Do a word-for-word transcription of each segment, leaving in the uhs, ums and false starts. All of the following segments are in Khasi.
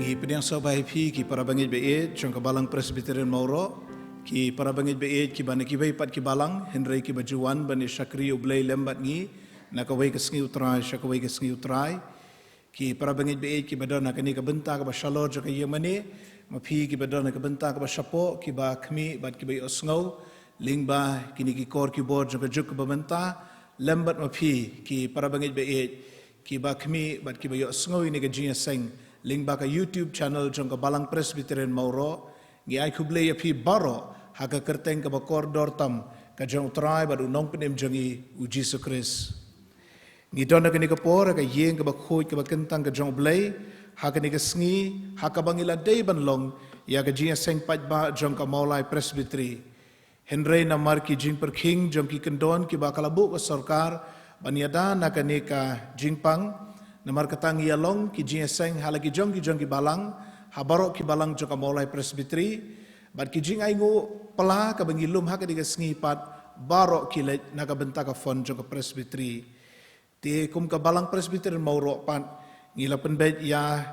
Ngi pdiang sngewbha ïa phi ki para bangeit ba ïeit jong ka Balang Presbyterian Mawroh, ki para bangeit ba ïeit kiba na kiwei pat ki balang, hynrei kiba ju wan ban ïa shakri ïa U Blei lem bad ngi na kawei ka sngi U Trai sha kawei ka sngi U Trai. Ki para bangeit ba ïeit kiba don ha kane ka bynta kaba shalor jong ka ïingmane, ma phi kiba don ha ka bynta kaba shapoh, kiba khmih bad kiba ïohsngew lyngba kine ki kor ki bor jong ka juk kaba mynta, lem bad ma phi ki para bangeit ba ïeit kiba khmih bad kiba ïohsngew ïa kane ka jingïaseng lyngba ka YouTube channel jong ka Balang Presbyterian Mawroh. Ngi ai khublei ïa phi baroh ha ka kyrteng kaba kordor tam ka jong U Trai bad U Nongpynim jong ngi, U Jisu Khrist. Ngi don ha kane ka por ha ka ïing kaba khuid kaba kyntang ka jong U Blei, ha kane ka sngi ha kaba ngi la dei ban long ïa ka jingïaseng paidbah jong ka Mawlai Presbytery. Hynrei namar ki jingpyrkhing jong ki kyndon kiba ka la buh ka sorkar ban ïada na kane ka jingpang, namar kata ngi ïa long ki jingïaseng ha la ki jong ki jong ki balang, ha baroh ki balang jong ka Mawlai Presbytery, bad ki jingainguh pla kaba ngi lum ha kane ka sngi pat baroh ki leit na ka bynta ka fund jong ka Presbytery. Te kum ka Balang Presbyterian Mawroh pat ngi la pynbeit ïa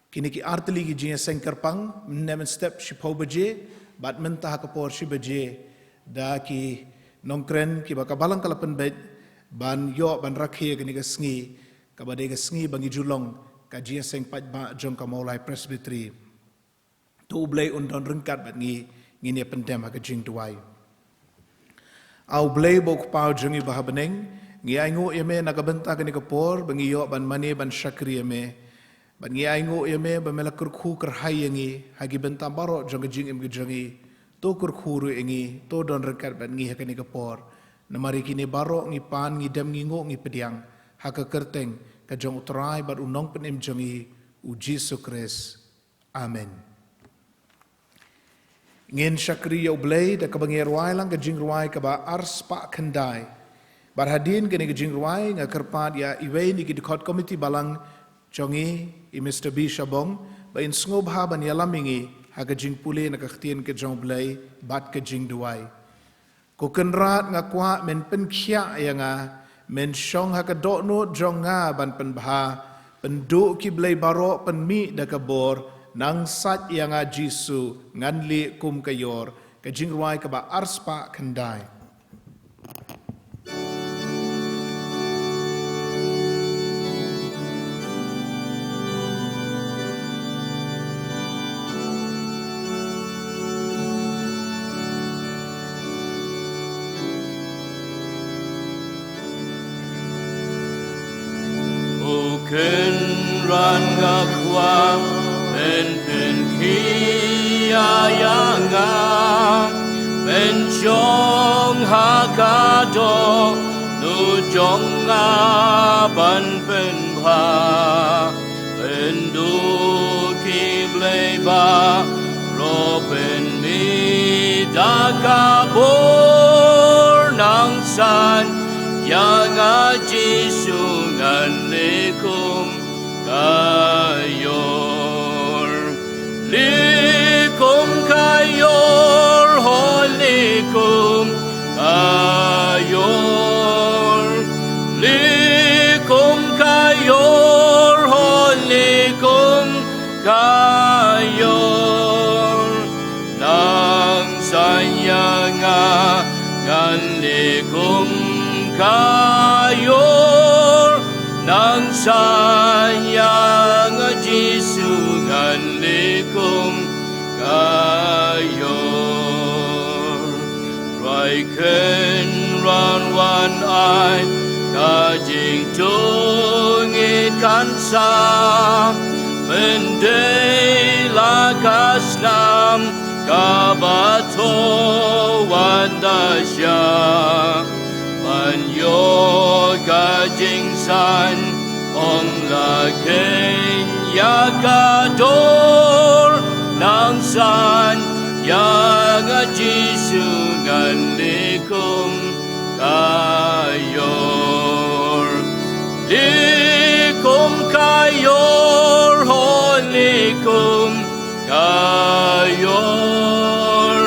kine ki artylli ki jingïaseng kyrpang, mynne mynstep shiphew baje bad mynta ha ka por shi baje, da ki nongkren kiba ka balang ka la pynbeit ban ïoh ban rakhe ïa kane ka sngi kaba dei ka sngi ba ngi ju long ka jingïaseng paidbah jong ka Mawlai Presbytery. To U Blei un don ryngkat bad ngi, ngin ïa pyndem ha ka jingduwai. A U Blei ba U Kpa jong ngi ba ha bneng, ngi ainguh ïa me na ka bynta kane ka por ba ngi ïoh ban mane ban shakri ïa me. Bad ngi ainguh ïa me ba me la kyrkhu kyrhai ïa ngi ha ki bynta baroh jong ka jingim ka jong ngi. To kyrkhu ruh ïa ngi, to don ryngkat bad ngi ha kane ka por. Namar ïa kine baroh ngi pan, ngi dem, ngi nguh, ngi pdiang ha ka kyrteng ka jong U Trai bad U Nongpynim jong ngi, U Jisu Khrist. Amen. Ngin shakri ïa U Blei da kaba ngi rwai lang ka jingrwai kaba arspah khyndai. Bad hadien kane ka jingrwai nga kyrpad ïa iwei na ki dkhot komiti balang jong ngi, i Mister B Shabong, ba in sngewbha ban ïalam ïa ngi ha ka jingpule na ka ktien ka jong U Blei bad ka jingduwai. Ko Kynrad, nga kwah men pynkhiah ïa nga, men shong ha ka dohnud jong nga ban pynbha, pynduh ki blei baroh pynmih da ka bor, nang sait ïa nga Jisu, ngan lieh kum ka ïor. Ka jingrwai kaba arspah khyndai. O Kynrad, nga kwah men pynkhiah ïa nga, men shong ha ka dohnud jong nga ban pynbha, pynduh ki blei baroh pynmih da ka bor, nang sait ïa nga Jisu, ngan lieh kum ka ïor. Lieh kum ka ïor, ho, lieh kum ka ïor. Lieh kum ka ïor, ho, lieh kum ka ïor. Nang sait ïa nga, ngan lieh kum ka ïor. Nang sait ïa nga Jisu, ngan lieh kum ka ïor. Rwai Kynrad, wan ai ka jingtngit kan sa pyndei la ka snam kaba thoh wan da sha. Ban ïoh ka jingsan, ong la kheiñ ïa ka dor, nang sait ïa nga Jisu, ngan lieh kum ka ïor. Lieh kum ka ïor, ho, lieh kum ka ïor.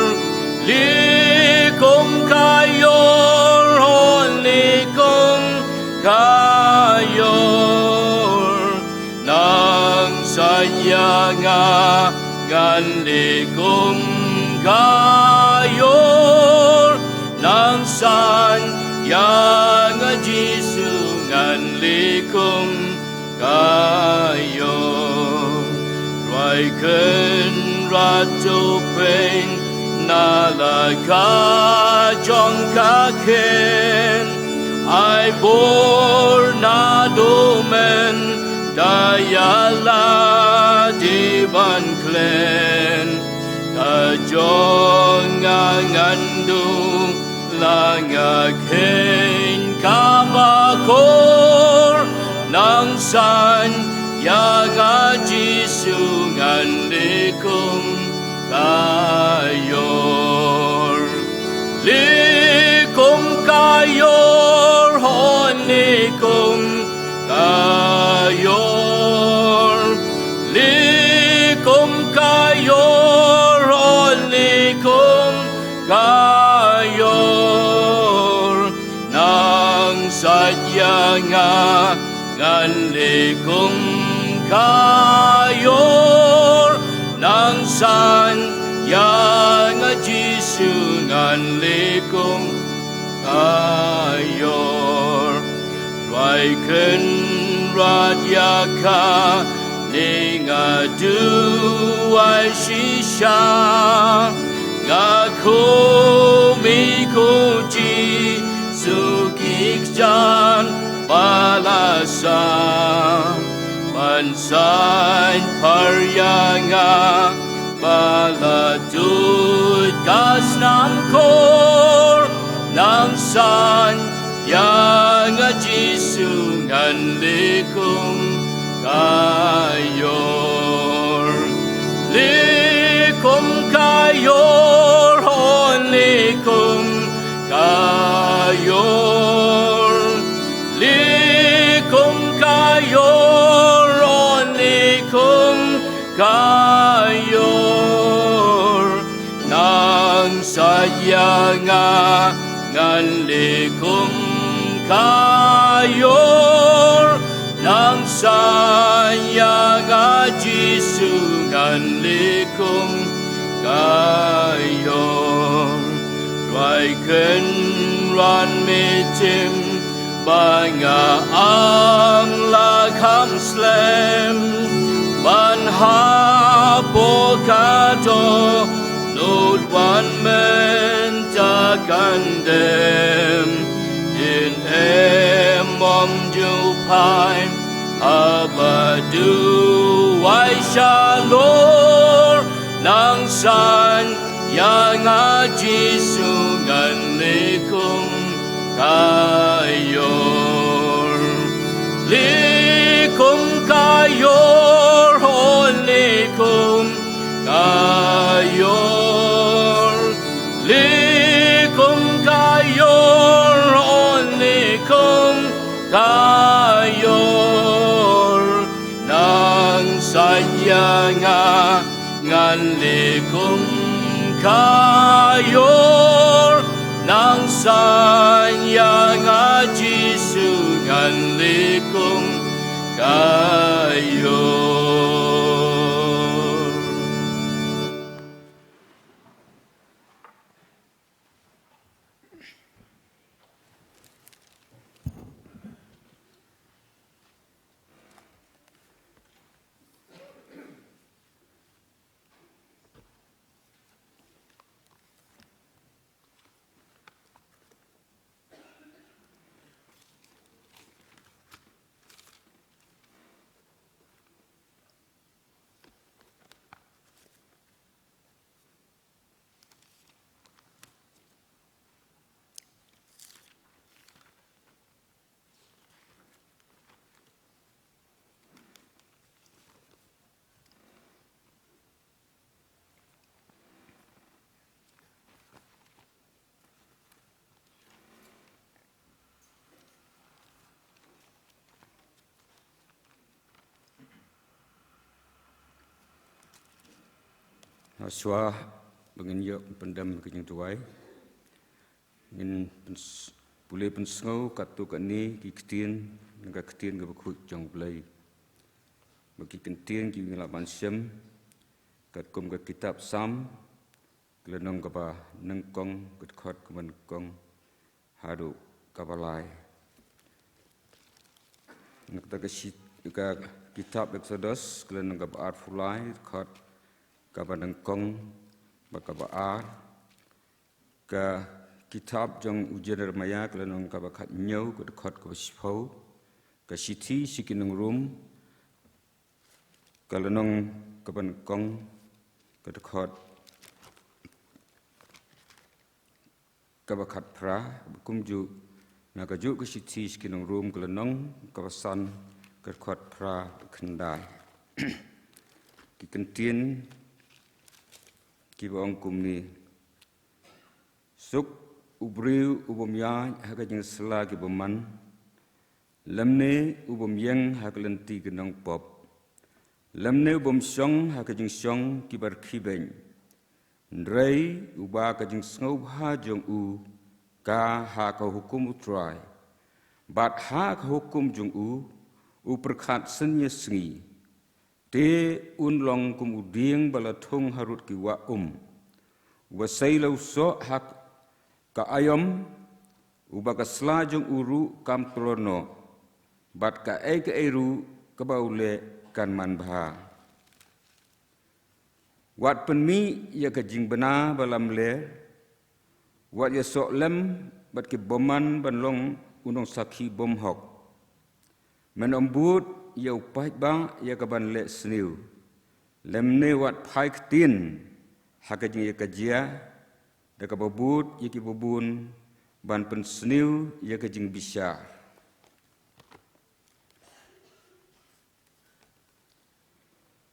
Lieh kum ka ïor, ho, lieh kum ka ïor. Nang sait Ïa nga ngan leh kum ka ïor, nang san ïa nga Jisu ngan leh kum ka ïor. Ruai Kynrad, to pyn na la ka jong ka ktien, ai bor naduh mynta ïa la dei ban khlaiñ. Ka jong nga ngan duh la nga kheiñ kaba kor, nang san ïa nga Jisu ngan leh kum ka ïor. Leh kum ka ïor, hooid leh kum ka ïor. Leh kum ka ïor, hooid leh kum ka ïor. Nang sait ïa nga ngan leh kum ka ïor, nang san ïa nga Jisu ngan leh kum ka ïor. Ruai Kynrad ïa kane nga duwai shisha, nga khmih ko Jisu ki kjat ba la sah, ban sait phar ïa nga ba la tuid ka snam kor, nang san ïa nga Jisu ngan leh kum ka ïor. Leh kum ka ïor, hooid leh kum ka ïor. Leh kum ka ïor, hooid leh kum ka ïor. Nang sait ïa nga ngan leh kum ka ïor, nang sait ïa nga Jisu ngan leh kum ka ïor. Ruai Kynrad, me tim ba nga ym lah kham slem ban hapoh ka dohnud wan mynta kan dem. Hynrei ym ju phai haba duwai shalor, nang san ïa nga Jisu ngan leh kum ka ïor. Leh kum ka ïor, hooid leh kum ka ïor. Leh kum ka ïor, hooid leh kum ka ïor. Nang sait ïa nga ngan leh kum ka ïor, nang sait ïa nga Jisu ngan leh kum ka ïor. Shuwa ba ngin ïoh pyndem ka jingduwai, ngin pyns-, pule pynsngew katto katne ki ktien na ka ktien kaba khuid jong U Blei. Ba ki kyntien ki ngi lah ban shem katkum ka kitab Salm, ka lynnong kaba nyngkong, ka dkhot kaba nyngkong haduh kaba lai. Na kata ka shi-, ka kitab Exodus, ka lynnong kaba arphew lai, dkhot kaba nyngkong bad kaba ar. Ka kitab jong u Jeremiah, ka lynnong kaba khathynñiew, ka dkhot kaba shiphew. Ka shithi sha ki nong Rom, ka lynnong kaba nyngkong, ka dkhot kaba khatphra, kumjuh na kajuh ka shithi sha ki nong Rom, ka lynnong kaba san, ka dkhot phra khyndai. Ki kyntien kiba ong kumne: Suk u briew u bym ïaid ha ka jingsla ki bymman, lymne u bym ïeng ha ka lynti ki nongpop, lymne u bym shong ha ka jingshong kiba rkhie beiñ. Hynrei uba ka jingsngewbha jong u ka ha ka hukum U Trai, bad ha ka hukum jong u u pyrkhat synñia sngi, te un long kum u dieng ba la thung harud ki wah um, uba sei la u soh ha ka aïom, uba ka sla jong u ruh kam tlot noh, bad kaei kaei ruh kaba u leh kan manbha. Wat pynmih ïa ka jingbna ba lam ler, wat ïasoh lem bad ki bymman ban long u nongsakhi bymhok. Men ym bud ïa u paidbah ïa ka ban leh sniew, lymne wat phai ktien ha ka jingïakajia, da kaba bud ïa ki babun ban pynsniew ïa ka jingbishar.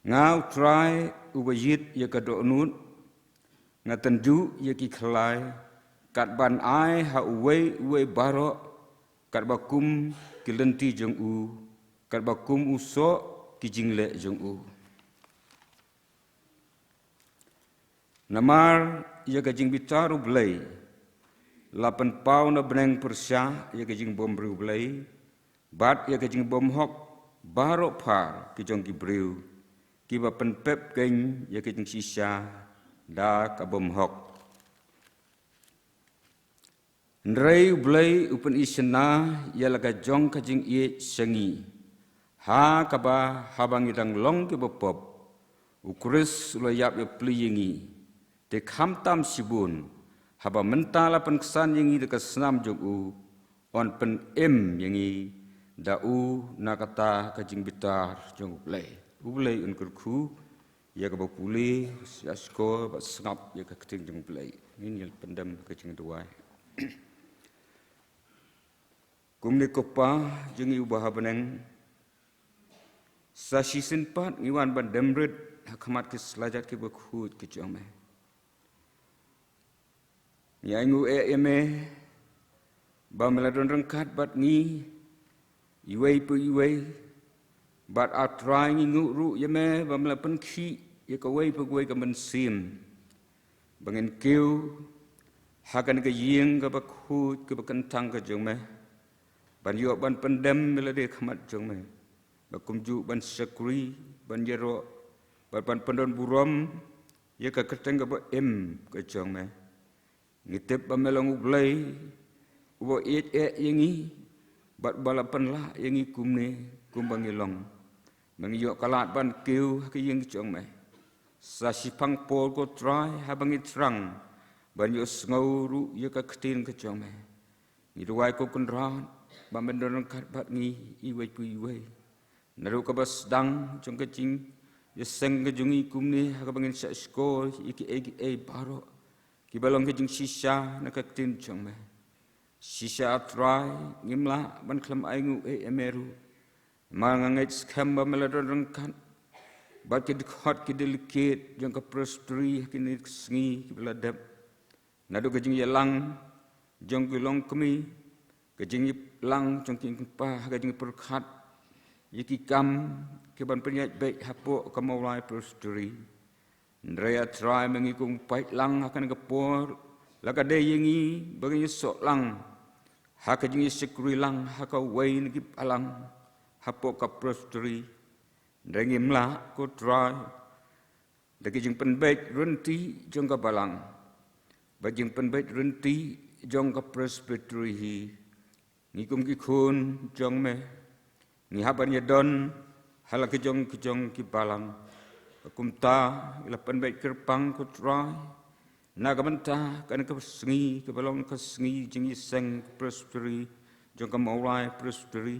Nga U Trai uba ïit ïa ka dohnud, nga tynjuh ïa ki khlai, kat ban ai ha uwei uwei baroh katba kum ki lynti jong u, katba kum u soh ki jingleh jong u. Namar ïa ka jingbitar U Blei la pynpaw na bneng pyrshah ïa ka jingbymriewblei bad ïa ka jingbymhok baroh phar ki jong ki briew, kiba pynpep keiñ ïa ka jingshisha da ka bymhok. Hynrei U Blei u pynishynna ïa la ka jong ka jingïeit sha ngi, ha kaba haba ngi dang long kiba pop, U Khrist u la ïap ïapli ïa ngi. Te khamtam shibun, haba mynta la pynksan ïa ngi da ka snam jong u, yn pynim ïa ngi da u na kata ka jingbitar jong U Blei. U Blei un kyrkhu ïa kaba pule, ïa shkor bad sngap ïa ka ktien jong U Blei. Ngin ïa pyndem ka jingduwai. Kumne ko Pa jong ngi uba ha bneng, sa shisien pat ngi wan ban dem rit ha khmat ki slajat kiba khuid ki jong me. Ngi ainguh eh ïa me ba me la don ryngkat bad ngi iwei pa iwei, bad A Trai ngi nguh ruh ïa me ba me la pynkhih ïa kawei pa kawei ka mynsiem ba ngin kiew ha kane ka ïing kaba khuid kaba kyntang ka jong me, ban ïoh ban pyndem ïa lade ha khmat jong me, ba kumjuh ban shakri, ban ïaroh, bad ban pyndon burom ïa ka kyrteng kaba im ka jong me. Ngi tip ba me long U Blei uba ïeit eh ïa ngi, bad ba la pynlah ïa ngi kumne kumba ngi long. Me ngi ïoh ka lad ban kiew ha ka ïing ka jong me. Sa shiphang por ko Trai haba ngi thrang ban ïohsngew ruh ïa ka ktien ka jong me. Ngi duwai ko Kynrad ba men don ryngkat bad ngi iwei pa iwei. Naduh kaba sdang jong ka jingïaseng ka jong ngi kumne ha kaba ngin shah shkor ïa kiei kiei baroh kiba long ka jingshisha na ka ktien jong me. Shisha A Trai ngim lah ban khlem ainguh eh ïa me ruh. Namar nga ngeit skhem ba me la don ryngkat bad ki dkhot ki delegate jong ka presbytery ha kine ki sngi kiba la dep. Naduh ka jingïalang jong ki longkmie, ka jingïalang jong ki kpa ha ka jingpyrkhat ïa ki kam kiban pynïaid beit hapoh ka Mawlai Presbytery. Hynrei A Trai me ngi kum paid lang ha kane ka por, la ka dei ïa ngi ba ngin ïasoh lang ha ka jingïashakri lang ha kawei na ki balang hapoh ka presbytery. Hynrei ngim lah, ko Trai, da ki jingpynbeit rynti jong ka Balang bad jingpynbeit rynti jong ka Presbytery hi, ngi kum ki khun jong me ngi hap ban ïadon ha la ki jong ki jong ki balang. Kumta ngi la pynbeit kyrpang, ko Trai, na ka bynta kane ka sngi kaba long ka sngi jingïaseng Presbytery jong ka Mawlai Presbytery.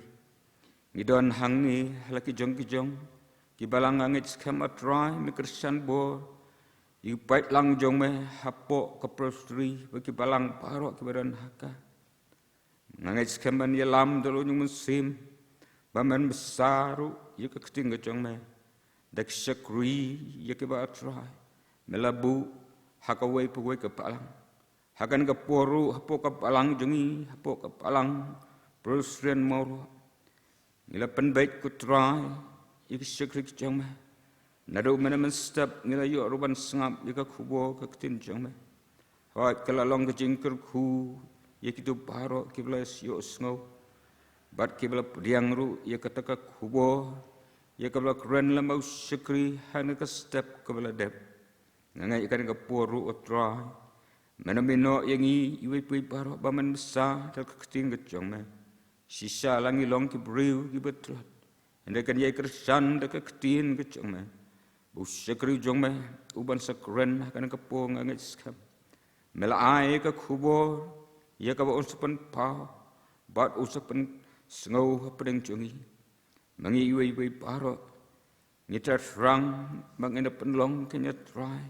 Ngi don hangne ha la ki jong ki jong ki balang. Nga ngeit skhem, ah Trai, me kyrshan bor ïa u paidlang jong me hapoh ka Presbytery bad ki balang baroh kiba don ha ka. Nga ngeit skhem ban ïalam da la u Mynsiem ba men bsa ruh ïa ka ktien ka jong me da ki shakri ïa kiba, ah Trai, me la buh ha kawei pa kawei ka balang. Ha kane ka por ruh, hapoh ka balang jong ngi, hapoh ka Balang Presbyterian Mawroh, ngi la pynbeit, ko Trai, ïa ki shakri ki jong me. Naduh mynne mynstep ngi la ïoh ruh ban sngap ïa ka khubor ka ktien jong me. Hooid, ka la long ka jingkyrkhu ïa kito baroh kiba la ïohsngew bad kiba la pdiang ruh ïa kata ka khubor ïa kaba la kren lem u shakri ha kane ka step kaba la dep. Nga ngeit ïa kane ka por ruh, ah Trai, men ym ïehnoh ïa ngi iwei pa iwei baroh ba men bsa da ka ktien ka jong me. Shisha la ngi long ki briew kiba tlot, hynrei kan ïai kyrshan da ka ktien ka jong me. Ba u shakri jong me u ban sa kren ha kane ka por, nga ngeit skhem me la ai ïa ka khubor ïa kaba un sa pynpaw bad un sa pynsngew hapdeng jong ngi. Ma ngi iwei pa iwei baroh ngi trai thrang ba ngin da pynlong kein, ah Trai,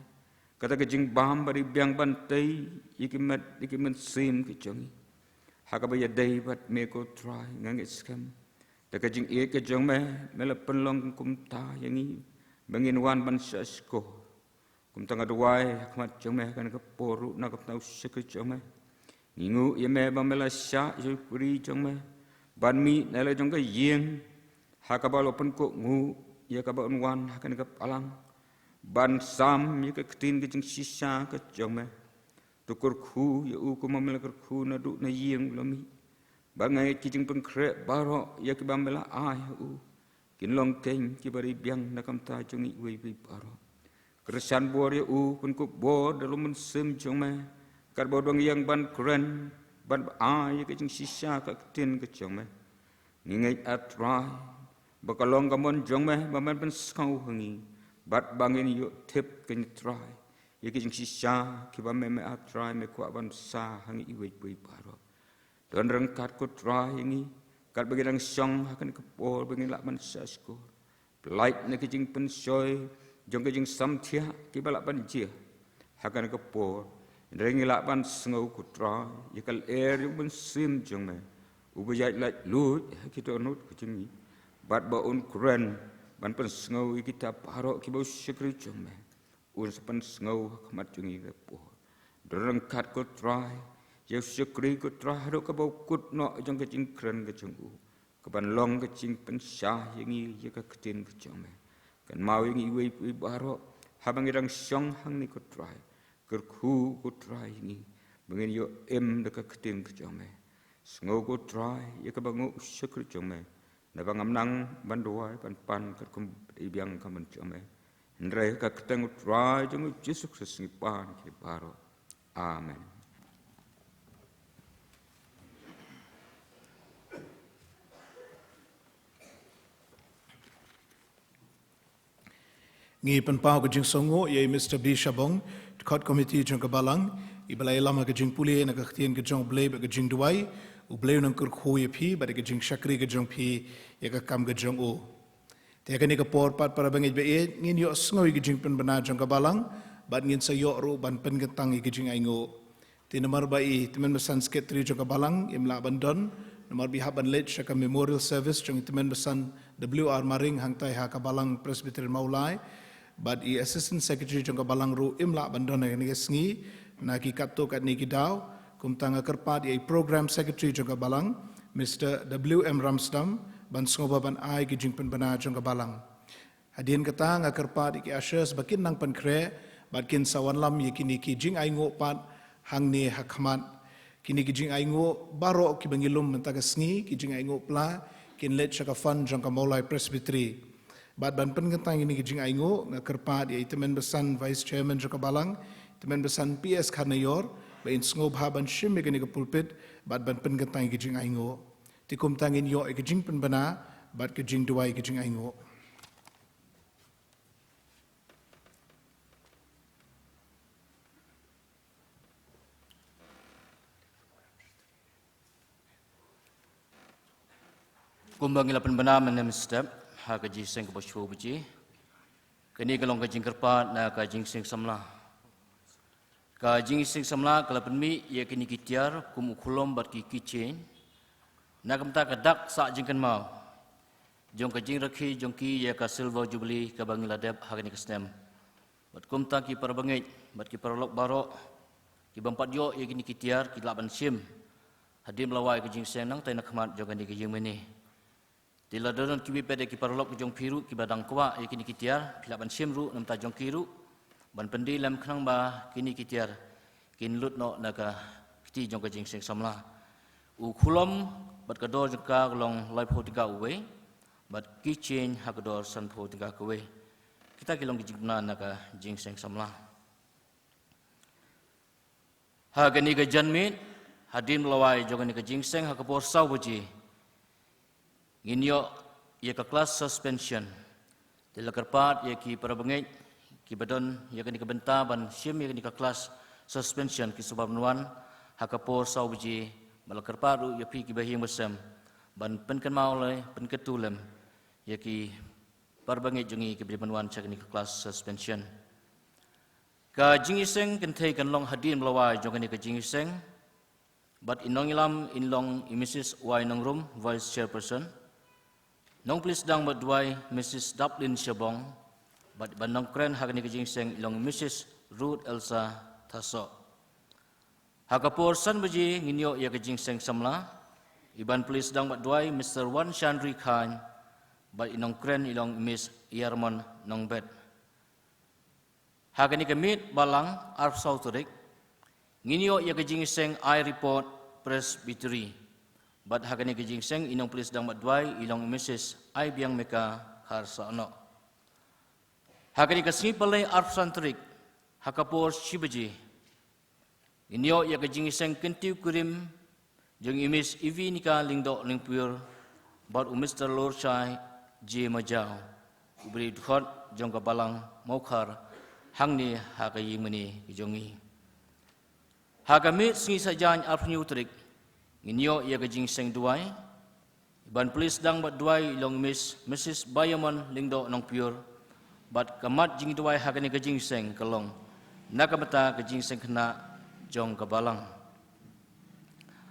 kata ka jingbam bad i biang ban tei ïa ki met ïa ki mynsiem ki jong ngi ha kaba ïadei bad me, ko Trai. Nga ngeit skhem da ka jingïeit ka jong me, me la pynlong kumta ïa ngi ba ngin wan ban shah shkor. Kumta nga duwai ha khmat jong me ha kane ka por ruh na ka bynta u shakri jong me. Ngi nguh ïa me ba me la shah ïa u shakri jong me ban mih na la jong ka ïing ha kaba la pynkup nguh ïa kaba un wan ha kane ka balang ban sam ïa ka ktien ka jingshisha ka jong me. To kyrkhu ïa u kumba me la kyrkhu naduh na ïing u la mih. Ba nga ngeit ki jingpynkhreh baroh ïa kiba me la ai ha u kin long kein kiba ri biang na ka bynta jong ngi iwei pa iwei baroh. Kyrshan bor ïa u, pynkup bor da la u Mynsiem jong me katba u dang ïeng ban kren, ban ai ïa ka jingshisha ka ktien ka jong me. Ngi ngeit, ah Trai, ba ka long ka mon jong me ba men pynsngew ha ngi bad ba ngin ïoh tip kein, Trai, ïa ka jingshisha kiba me, me, ah Trai, me kwah ban bsa ha ngi iwei pa iwei baroh. Don ryngkat, ko Trai, ïa ngi katba ngi dang shong ha kane ka por ba ngin lah ban shah shkor. Pyllait na ki jingpynshoi jong ki jingsamthiah kiba lah ban jia ha kane ka por, hynrei ngi lah ban sngew, ko Trai, ïa ka lyer jong u Mynsiem jong me uba ïaid laitluid ha ki dohnud ki jong ngi bad ba un kren ban pynsngew ïa kita baroh kiba u shakri jong me un sa pynsngew ha khmat jong ngi ha kane ka por. Don ryngkat, ko Trai, ïa u shakri, ko Trai, haduh kaba u kut noh jong ka jingkren ka jong u, kaban long ka jingpynshai ïa ngi ïa ka ktien ka jong me. Kynmaw ïa ngi iwei pa iwei baroh haba ngi dang shong hangne, ko Trai. Kyrkhu, ko Trai, ïa ngi ba ngin ïoh im da ka ktien ka jong me. Sngew, ko Trai, ïa kaba nguh u shakri jong me, naba ngam nang ban duwai ban pan katkum i biang ka mon jong me, hynrei ha ka kyrteng u Trai jong ngi, u Jisu Khrist, ngi pan kine baroh. Amen. Ngi pynpaw ka jingsngewnguh ïa i Mister B Shabong, dkhot komiti jong ka balang, iba la ïalam ha ka jingpule na ka ktien ka jong U Blei bad ka jingduwai. U Blei un nang kyrkhu ïa phi bad ïa ka jingshakri ka jong phi ïa ka kam ka jong u. Te ha kane ka por pat, para bangeit ba ïeit, ngin ïohsngew ïa ka jingpynbna jong ka balang bad ngin sa ïoh ruh ban pynkyntang ïa ka jingainguh. Te namar ba i tymmen basan secretary jong ka balang im lah ban don, namar ba i hap ban leit sha ka memorial service jong i tymmen basan W R Maring hangtai ha ka Balang Presbyterian Mawlai, bad i assistant secretary jong ka balang ruh im lah ban don ha kane ka sngi na ki katto katne ki daw. Kumta nga kyrpad ïa i program secretary jong ka balang, Mister W M Ramsdam, ban sngewbha ban ai ki jingpynbna jong ka balang. Hadien kata, nga kyrpad ïa ki ushers ba kin nang pynkhreh bad kin sa wanlam ïa kine ki jingainguh pat hangne ha khmat. Kine ki jingainguh baroh kiba ngi lum mynta ka sngi, ki jingainguh pla, kin leit sha ka fund jong ka Mawlai Presbytery. Bad ban pynkyntang ïa kane ka jingainguh, nga kyrpad ïa i Tymmen Basan Vice Chairman jong ka Balang, Tymmen Basan P S Kharnaior, ba in sngewbha ban shim ïa kane ka pulpit, bad ban pynkyntang ïa ka jingainguh. Te kumta ngin ïoh ïa ka jingpynbna, bad ka jingduwai ka jingainguh. Kumba ngi la pynbna mynne mynstep, ha ka jingïaseng kaba shiphew baje. Kane ka long ka jingkyrpad na ka jingïaseng samla. Ka jingïaseng samla ka la pynmih ïa kine ki tiar kum u khulom bad ki keychain. Na ka bynta ka dak sah jingkynmaw jong ka jingrakhe jong ki ïa ka Silver Jubilee kaba ngi la dep ha kane ka snem. Bad kumta ki parabangeit, bad ki paralok baroh, ki bym pat ïoh ïa kine ki tiar, ki lah ban shim hadien ba la wai ka jingïaseng nangta na khmat jong kane ka ïingmane. Te lada don kiwei pat de ki paralok jong phi ruh kiba dang kwah ïa kine ki tiar, phi lah ban shim ruh na bynta jong ki ruh, ban pyndie lem khnang ba kine ki tiar kin lut noh na ka kti jong ka jingïaseng samla. U khulom bad ka dor jong ka ka long laiphew tyngka uwei, bad keychain ha ka dor sanphew tyngka kawei. Kita ki long ki jingpynbna na ka jingïaseng samla. Ha kane ka janmiet, hadien ba la wai jong kane ka jingïaseng ha ka por saw baje, ngin ïoh ïa ka class suspension. Te la kyrpad ïa ki parabangeit kiba don ïa kane ka bynta ban shim ïa kane ka class suspension, ki sngewbha ban wan ha ka por saw baje, bad la kyrpad ruh ïa phi kiba ïing ba sem ban pynkynmaw lem, pynkyntu lem ïa ki parabangeit jong ngi kiba dei ban wan sha kane ka class suspension. Ka jingïaseng kynthei kan long hadien ba la wai jong kane ka jingïaseng. Bad i nongïalam in long i Missus Y Nongrum, Vice Chairperson. Nongplie sdang bad duwai, Missus Daplin Shabong. Bad i ban nongkren ha kane ka jingïaseng i long i Missus Ruth Elsa Thasoh. Ha ka por san baje ngin ïoh ïa ka jingïaseng samla, i ban plie sdang bad duwai, Mister Wan Shandri Khan. Bad i nongkren i long i Miss Yarmon Nongbet. Ha kane ka miet balang arphew saw tarik, ngin ïoh ïa ka jingïaseng Ai Report Presbytery. Bad ha kane ka jingïaseng i nongplie sdang bad duwai i long i Missus Aibiangmeka Kharsahnoh. Ha kane ka sngi Palei arphew san tarik, ha ka por shi baje, ngin ïoh ïa ka jingïaseng kyntiew kurim jong i Miss Evinika Lyngdoh Lyngpur bad u Mister Lorshai J Majaw, u briew dkhot jong ka Balang Mawkhar, hangne ha ka ïingmane ka jong ngi. Ha ka miet sngi Saitjaiñ arphew hynñiew tarik, ngin ïoh ïa ka jingïaseng duwai. I ban plie sdang bad duwai i long Miss, Missus Bayamon Lyngdoh Nongpyiur. Bad ka mat jingduwai ha kane ka jingïaseng ka long na ka bynta ka jingïaseng khynnah jong ka Balang.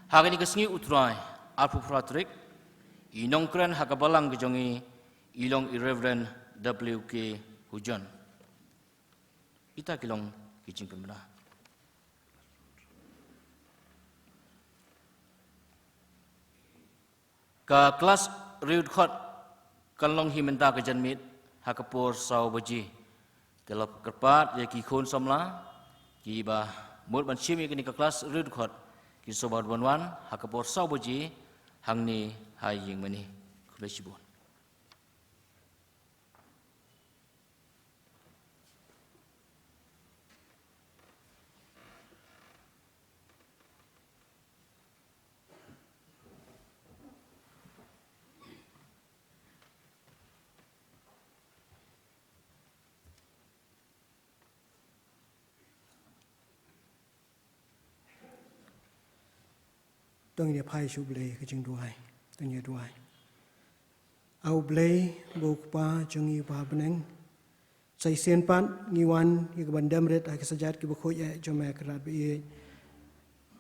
Ha kane ka sngi U Trai, arphew phra tarik, i nongkren ha ka Balang ka jong ngi i long i Reverend W K Hujon. Kita ki long ki jingpynbna. Ka klas riewdkhot kan long hi mynta ka janmiet ha ka por saw baje. Te la kyrpad ïa ki khun samla kiba mut ban shim ïa kane ka klas riewdkhot, ki sngewbha ban wan ha ka por saw baje hangne ha ïingmane. Khublei shibun. To ngin ïa phai sha U Blei ka jingduwai. To ngin ïa duwai. A U Blei, ba U Kpa jong ngi uba ha bneng, sa shisien pat ngi wan ïa ka ban dem rit ha ki kjat kiba khuid eh jong me, Kynrad ba ïeit,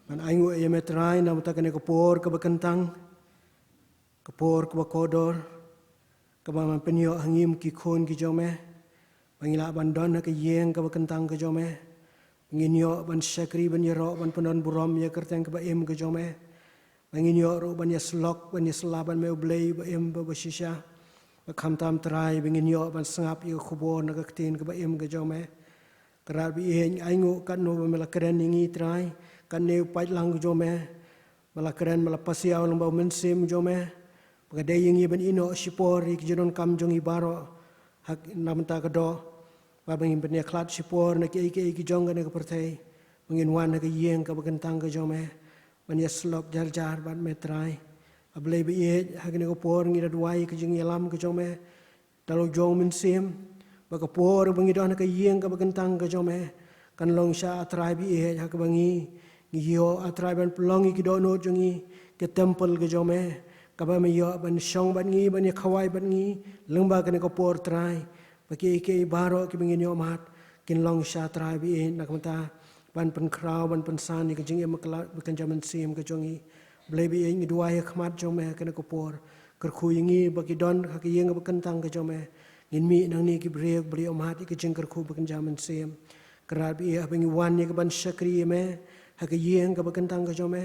ban ainguh ïa me Trai na ka bynta kane ka por kaba kyntang, ka por kaba kordor, kaba me pynïoh ha ngi ki khun ki jong me, ba ngin lah ban don ha ka ïing kaba kyntang ka jong me, ba ngin ïoh ban shakri, ban ïaroh, ban pyndon burom ïa ka kyrteng kaba im ka jong me, ba ngin ïoh ruh ban ïasyllok, ban ïasylla bad me U Blei ba im bad ba shisha, ba khamtam Trai ba ngin ïoh ban sngap ïa ka khubor na ka ktien kaba im ka jong me. Kynrad ba ïeit, ngi ainguh katno ba me la kren ïa ngi Trai, katne u paidlang ka jong me ba la kren, ba la pasiaw lyngba U Mynsiem jong me, ba ka dei ïa ngi ban ïehnoh shipor ïa ki jingdonkam jong ngi baroh, ha na ka bynta ka doh, ba ngin pynïakhlad shipor na kiei kiei ki jong kane ka pyrthei, ba ngin wan ha ka ïing kaba kyntang ka jong me ban ïasyllok jar jar bad me Trai. A Blei ba ïeit, ha kane ka por ngi da duwai ka jingïalam ka jong me da la u jong u Mynsiem, ba ka por ba ngi don ha ka ïing kaba kyntang ka jong me kan long sha, A Trai ba ïeit, ha kaba ngi, ngi ïoh, A Trai, ban pynlong ïa ki dohnud jong ngi ka temple ka jong me, kaba me ïoh ban shong bad ngi, ban ïakhawai bad ngi lyngba kane ka por, Trai, ba kiei kiei baroh kiba ngin ïohmad kin long sha, A Trai ba ïeit, na ka bynta ban pynkhraw, ban pynsan ïa ka jingim bakla-, bakynja mynsiem ka jong ngi. Blei ba ïeit, ngi duwai ha khmat jong me ha kane ka por. Kyrkhu ïa ngi ba ki don ha ka ïing kaba kyntang ka jong me, ngin mih nangne ki briew ba la ïohmad ïa ka jingkyrkhu bakynja mynsiem. Kynrad ba ïeit, haba ngi wan ïa ka ban shakri ïa me ha ka ïing kaba kyntang ka jong me,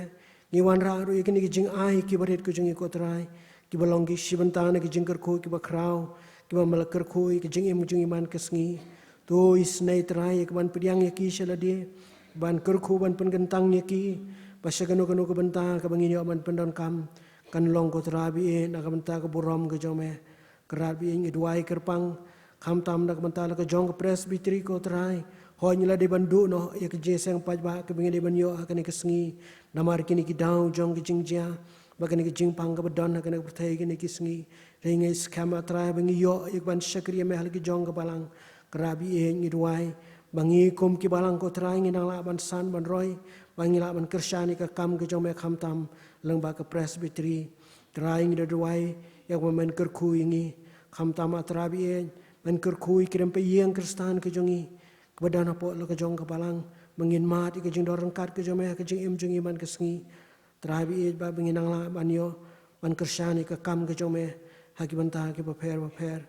ngi wanrah ruh ïa kine ki jingai kiba rit ka jong ngi, ko Trai, kiba long ki shi bynta na ki jingkyrkhu kiba khraw, kiba me la kyrkhu ïa ka jingim jong ngi man ka sngi. To isynei, Trai, ïa ka ban pdiang ïa ki sha lade, ban kyrkhu, ban pynkyntang ïa ki ba sha kano kano ka bynta kaba ngin ïoh ban pyndonkam, kan long, ko Trai ba ïeit, na ka bynta ka burom ka jong me. Kynrad ba ïeit, ngi duwai kyrpang khamtam na ka bynta la ka jong ka Presbytery, ko Trai. Hooid, ngi la dei ban duh noh ïa ka jingïaseng paidbah kaba ngi dei ban ïoh ha kane ka sngi, namar kine ki daw jong ka jingjia bad kane ka jingpang kaba don ha kane ka pyrthei kine ki sngi. Hynrei ngi skhem, A Trai, ba ngi ïoh ïa ka ban shakri ïa me ha la ki jong ka balang. Kynrad ba ïeit, ngi duwai ba ngi kum ki balang, ko Trai, ngin nang lah ban san ban roi, ba ngin lah ban kyrshan ïa ka kam ka jong me khamtam lyngba ka Presbytery. Trai, ngi da duwai ïa ka ba men kyrkhu ïa ngi khamtam, A Trai ba ïeit, men kyrkhu ïa ki rympei ïing Khristan ka jong ngi kaba don hapoh la ka jong ka balang, ba ngin mad ïa ka jingdon ryngkat ka jong me ha ka jingim jong ngi man ka sngi. Trai ba ïeit, ba ngin nang lah ban ïoh ban kyrshan ïa ka kam ka jong me ha ki bynta kiba pher bapher.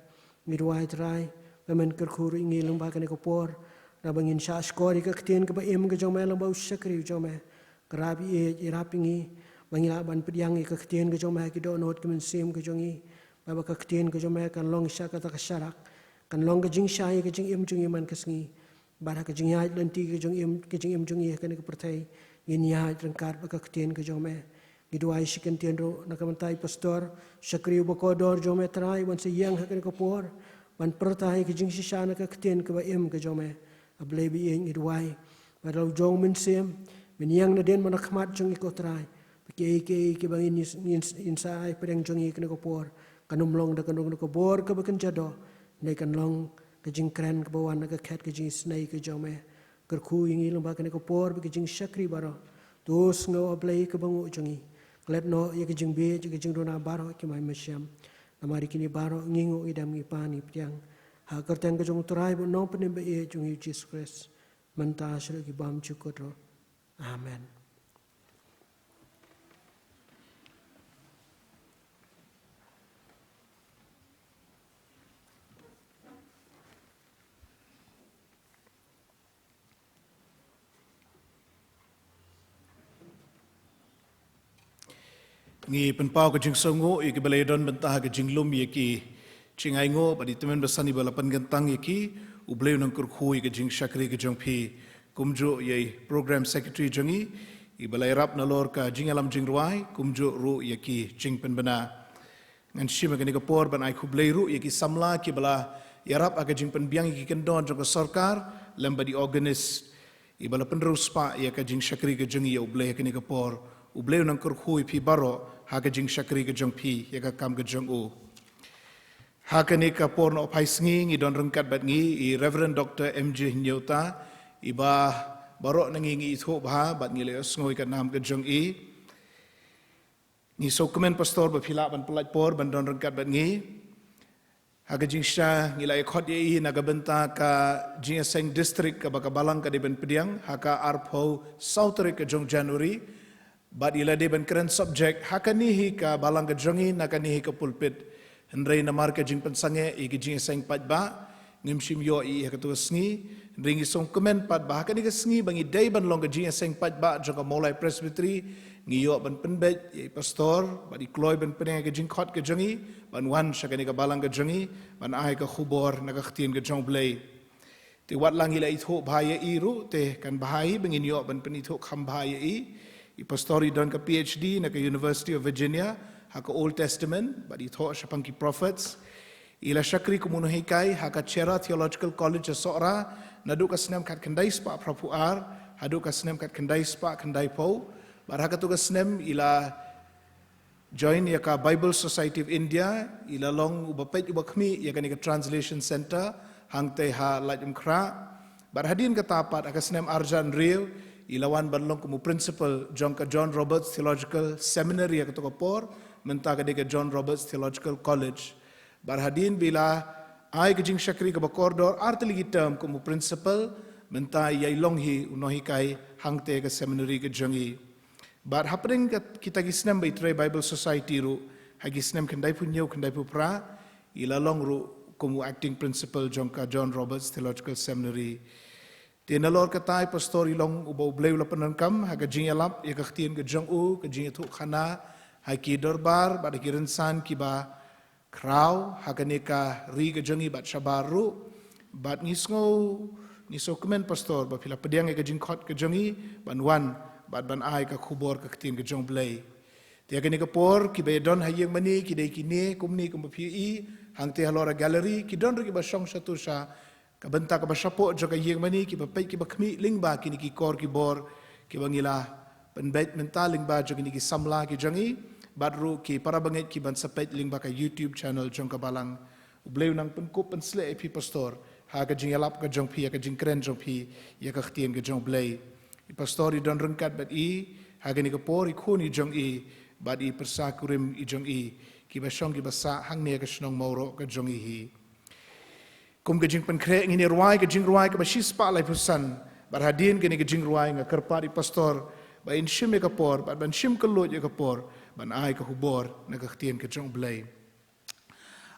Ngi duwai, Trai, ba men kyrkhu ruh ïa ngi lyngba kane ka por, da ba ngin shah shkor ïa ka ktien kaba im ka jong me lyngba u shakri u jong me. Kynrad ba ïeit, ïarap ïa ngi ba ngin lah ban pdiang ïa ka ktien ka jong me ha ki dohnud ka mynsiem ka jong ngi, ba, ba ka ktien ka jong me kan long sha kata ka sharak, kan long ka jingshai ïa ka jingim jong ngi man ka sngi. Bad ha ka jingïaid lynti ka jingim, ka jingim jong ngi ha kane ka pyrthei, ngin ïaid ryngkat bad ka ktien ka jong me. Ngi duwai shi kyntien ruh na ka bynta i pastor, shakri uba kordor jong me, Trai, uban sa ïeng ha kane ka por ban pyrta ïa ka jingshisha na ka ktien kaba im ka jong me. A Blei ba ïeit, ngi duwai ba da la u jong u Mynsiem men ïeng nadien bad na khmat jong ngi, ko Trai, ba kiei kiei kiba ngin ïs-, ngin ïs-, ngin sa ai pdeng jong ngi ha kane ka por kan ym long da kano kano ka bor kaba kynja doh, hynrei kan long ka jingkren kaba wan na ka khet ka jingisynei ka jong me. Kyrkhu ïa ngi lyngba kane ka por bad ka jingshakri baroh. To sngew, A Blei, ka bynguh jong ngi. Klet noh ïa ka jingbieit, ïa ka jingduna baroh ki mai mynsiem. Namar ïa kine baroh ngi nguh, ngi dem, ngi pan, ngi pdiang ha ka kyrteng ka jong u Trai bad u Nongpynim ba ïeit jong ngi, u Jisu Khrist, mynta shaduh ki bymjukut ruh. Amen. Ngi pynpaw ka jingsngewnguh ïa ki ba la ïadon bynta ha ka jinglum ïa ki jingainguh, bad i tymmen basan i ba la pynkyntang ïa ki. U Blei un nang kyrkhu ïa ka jingshakri ka jong phi. Kumjuh ïa i program secretary jong ngi, i ba la ïarap nalor ka jingïalam jingrwai, kumjuh ruh ïa ki jingpynbna. Ngan shim ïa kane ka por ban ai khublei ruh ïa ki samla ki ba la ïarap ha ka jingpynbiang ïa ki kyndon jong ka sorkar, lem bad i organist i ba la pynriewspah ïa ka jingshakri ka jong ngi ïa U Blei ha kane ka por. U Blei un nang kyrkhu ïa phi baroh ha ka jingshakri ka jong phi ïa ka kam ka jong u. Ha kane ka por nohphai sngi ngi don ryngkat bad ngi i Reverend Doctor M J Hynñiewta, i ba baroh na ngi ngi ithuh bha bad ngi la ïohsngew ïa ka nam ka jong i. Ngi sngewkmen, Pastor, ba phi lah ban pyllait por ban don ryngkat bad ngi. Ha ka jingshisha ngi la ïakhot ïa i na ka bynta ka jingïaseng district kaba ka balang ka dei ban pdiang ha ka arphew saw tarik ka jong January. Bad i la dei ban kren subject ha kane hi ka balang ka jong i na kane hi ka pulpit. Hynrei namar ka jingpynsangeh ïa ka jingïaseng paidbah, ngim shym ïoh ïa i ha kato ka sngi. Hynrei ngi sngewkmen pat ba ha kane ka sngi ba ngi dei ban long ka jingïaseng paidbah jong ka Mawlai Presbytery, ngi ïoh ban pynbeit ïa i Pastor bad i kloi ban pynïaid ïa ka jingkhot ka jong i ban wan sha kane ka balang ka jong i ban ai ka khubor na ka ktien ka jong U Blei. Te wat la ngi la ithuh bha ïa i ruh, te kan bha hi ba ngin ïoh ban pynithuh kham bha ïa i. I Pastor i don ka P H D na ka University of Virginia ha ka Old Testament bad i thoh shaphang ki prophets. I la shakri kum u nonghikai ha ka Cherra Theological College ha Sohra naduh ka snem khatkhyndai spah phraphew ar haduh ka snem khatkhyndai spah khyndaiphew. Bad ha katu ka snem i la join ïa ka Bible Society of India, i la long uba peit uba khmih ïa kane ka Translation Center hangtei ha Laitumkhrah. Bad hadien kata pat ha ka snem arhajar hynriew i la wan ban long kum u principal jong ka John Roberts Theological Seminary ha katu ka por, mynta ka dei ka John Roberts Theological College. Bad hadien ba i la ai ka jingshakri kaba kordor artylli ki term kum u principal, mynta i ïai long hi u nonghikai hangtei ka seminary ka jong i. Bad hapdeng ka, kita ki snem ba i trei Bible Society ruh, ha ki snem khyndaiphew hynñiew khyndaiphew phra i la long ruh kum u acting principal jong ka John Roberts Theological Seminary. Te nalor kata i pastor i long uba U Blei u la pyndonkam ha ka jingïalap ïa ka ktien ka jong u, ka jingïathuhkhana ha ki dorbar bad ha ki rynsan kiba khraw ha kane ka ri ka jong i bad shabar ruh. Bad ngi sngew, ngi sngewkmen pastor ba phi la pdiang ïa ka jingkhot ka jong i ban wan bad ban ai ka khubor ka ktien ka jong U Blei. Te ha kane ka por kiba ïadon ha ïing mane ki dei kine kumne kumba phi ïohi hangtei halor ka gallery, ki don ruh kiba shong shatu sha ka bynta kaba shapoh jong ka ïing mane, kiba peit kiba khmih lyngba kine ki kor ki bor kiba ngi la pynbeit mynta lyngba jong kine ki samla ki jong i, bad ruh ki para bangeit kiban sa peit lyngba ka YouTube channel jong ka Balang. U Blei u nang pynkup pynsleh ïa phi pastor ha ka jingïalap ka jong phi, ha ka jingkren jong phi ïa ka ktien ka jong U Blei. I pastor i don ryngkat bad i ha kane ka por, i khun i jong i bad i pyrsa kurim i jong i, kiba shong kiba sah hangne ha ka shnong Mawroh ka jong i hi. Kum ka jingpynkhreh ngin ïa rwai ka jingrwai kaba shispah laiphew san. Bad hadien kane ka jingrwai nga kyrpad ïa i pastor ba in shim ïa ka por bad ban shim kylluid ïa ka por ban ai ka khubor na ka ktien ka jong U Blei.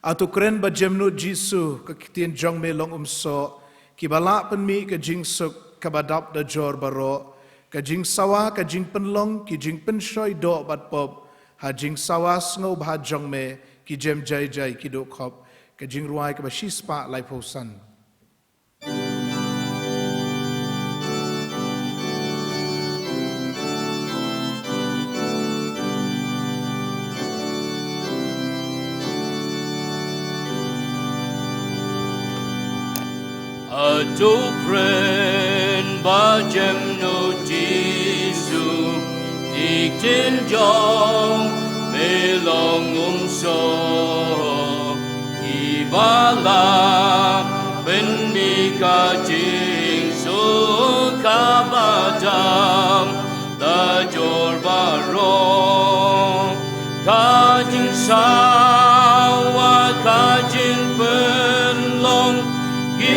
A to kren ba jemnud Jisu, ka ktien jong me long umsoh, kiba lah pynmih ka jingsuk kaba dap da jor baroh, ka jingsawa, ka jingpynlong, ki jingpynshoi doh bad pop, ha jingsawa sngewbha jong me ki jem jai jai ki duh khop. Ka jingrwai kaba shispah laiphew san. A to kren ba jemnud Jisu, i ktien jong me long umsoh, iba lah pynmih ka jingsuk kaba dap da jor baroh, ka jingsawa, ka jingpynlong, ki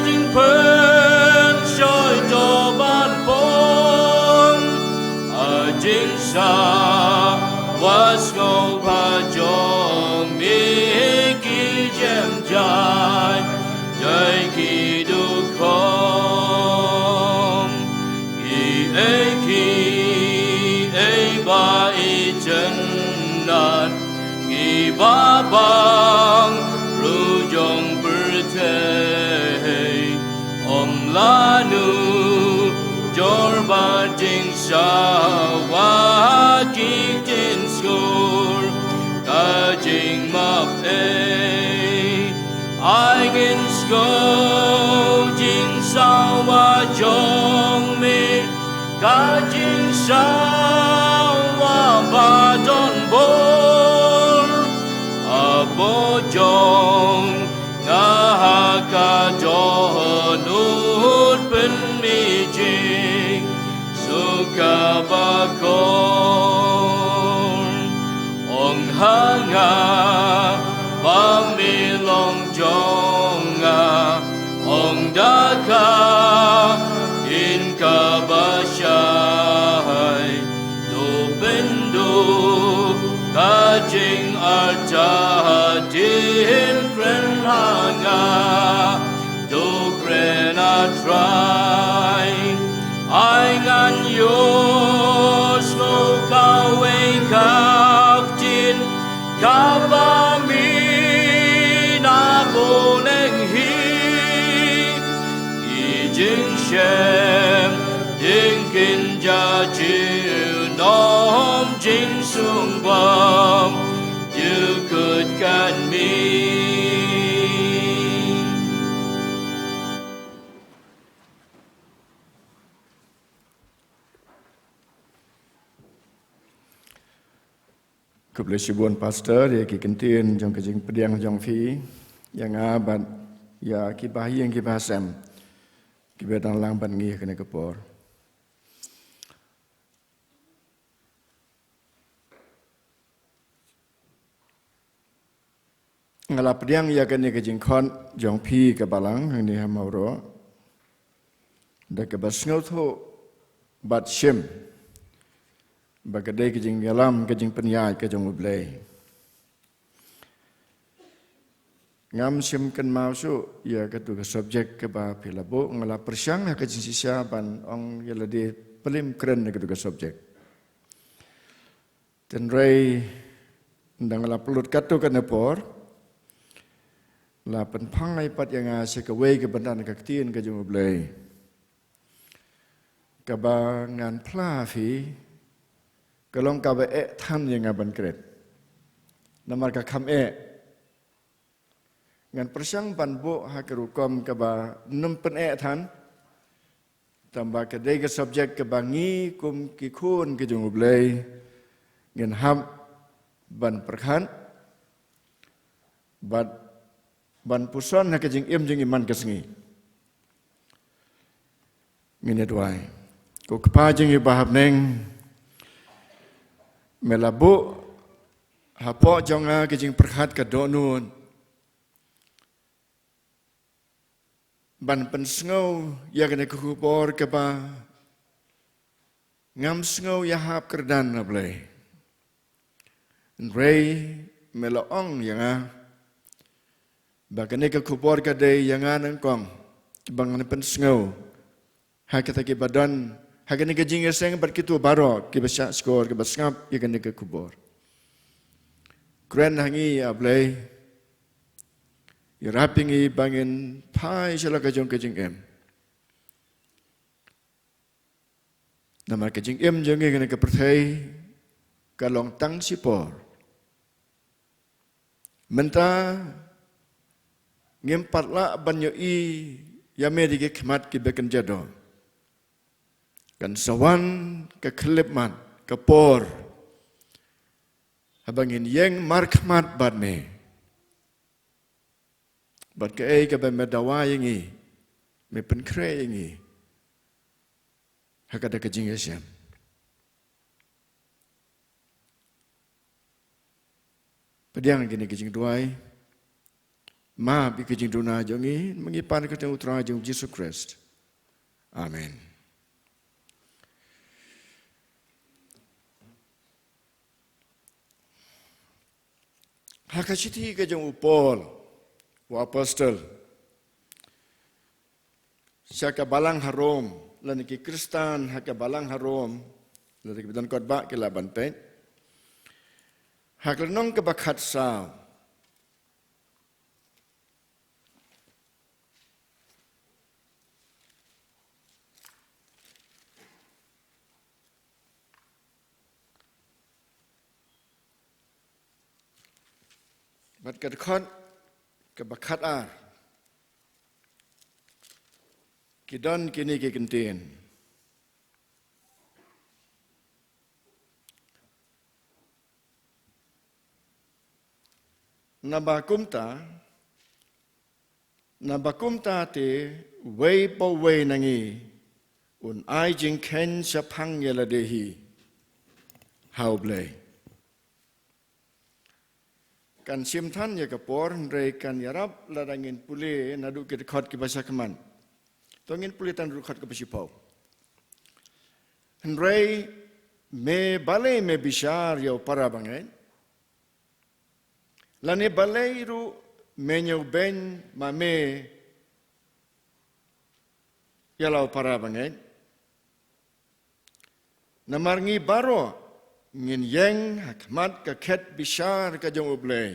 jingpynshoi doh bad pop, a jingsawa sngewbha jong me ki jem jai jai ki duh khop. Kiei kiei ba itynnad, kiba bang ruh jong pyrthei, ym lah nujor ba jingsawa, ki ktien skur, ka jingmap ei. Ai ngin sngew jingsawa jong me, ka jingsawa ba don bor, hapoh jong nga ha ka dohnud, pynmih jingsuk kaba kor. Ong ha nga ba me long jong nga, ong da ka ktien kaba shai, to pynduh ka jingartatien. Kren ha nga, to kren, A Trai. Ai ngan ïohsngew kawei ka ktien kaba me na byneng hi. Ki jingshem jingkynja, junom jingsuk bam, jukut kan mih. Khublei shibun Pastor ïa ki kyntien jong ka jingpdiang jong phi ïa nga bad ïa ki bahaïing ki bahasem kiba dang lang bad ngi ha kane ka por. Nga la pdiang ïa kane ka jingkhot jong phi ka Balang hangne ha Mawroh da kaba sngewthuh bad shim ba ka dei ka jingïalam ka jingpynïaid ka jong U Blei. Ngam shym kynmaw shuh ïa katu ka subject kaba phi la buh, nga la pyrshang ha ka jingshisha ban ong ïa lade plim kren ïa katu ka subject. Hynrei ynda nga la pynlut katto katne por la pynphang ai pat ïa nga sha kawei ka bynta na ka ktien ka jong U Blei. Kaba ngan phla phi ka long kaba eh than ïa nga ban kren. Namar ka kham eh. Ngan pyrshang ban buh ha ka rukom kaba nym pyneh than. Tangba ka dei ka subject kaba ngi kum ki khun ki jong U Blei ngin hap ban pyrkhat bad ban puson ha ka jingim jong ngi man ka sngi. Ngin ïa duwai. Ko Kpa jong ngi ba ha bneng, me la buh hapoh jong nga ka jingpyrkhat ka dohnud ban pynsngew ïa kane ka khubor kaba ngam sngew ïahap kyrdan, A Blei. Hynrei me la ong ïa nga ba kane ka khubor ka dei ïa nga nyngkong ba ngan pynsngew ha kita kiba don ha kane ka jingïaseng bad kito baroh kiba shah shkor kiba sngap ïa kane ka khubor. Kren ha ngi, A Blei. Ïarap ïa ngi ba ngin phai sha la ka jong ka jingim. Namar ka jingim jong ngi ha kane ka pyrthei ka long tang shipor. Mynta ngim pat lah ban ïohi ïa me da ki khmat kiba kynja doh. Kan sa wan ka khyllipmat ka por haba ngin ïeng markhmat bad me. Bad kaei kaba me dawa ïa ngi, me pynkhreh ïa ngi ha kata ka jingïaseng. Pdiang kine ki jingduwai, map ïa ki jingduna jong ngi, ma ngi pan ha ka kyrteng U Trai jong U Jisu Khrist. Amen. Ha ka shithi ka jong u Paul u apostol sha ka balang ha Rom, lane ki Khristan ha ka balang ha Rom, lane ki ba don kot ba ki lah ban peit. Ha ka lynnong kaba khatsaw. Bad ka dkhot kaba khatar ki don kine ki kyntien. Naba kumta, naba kumta te uwei pa uwei na ngi un ai jingkheiñ shaphang ïa lade hi ha U Blei. Kan shim than ïa ka por, hynrei kan ïarap lada ngin pule naduh ki dkhot kiba shakhmat. To ngin pule tang naduh dkhot kaba shiphew. Hynrei me balei me bishar ïa u para bangeit? Lane balei ruh me ñiewbeiñ ma me ïa la u para bangeit? Namar ngi baroh ngin ïeng ha khmat ka khet bishar ka jong U Blei.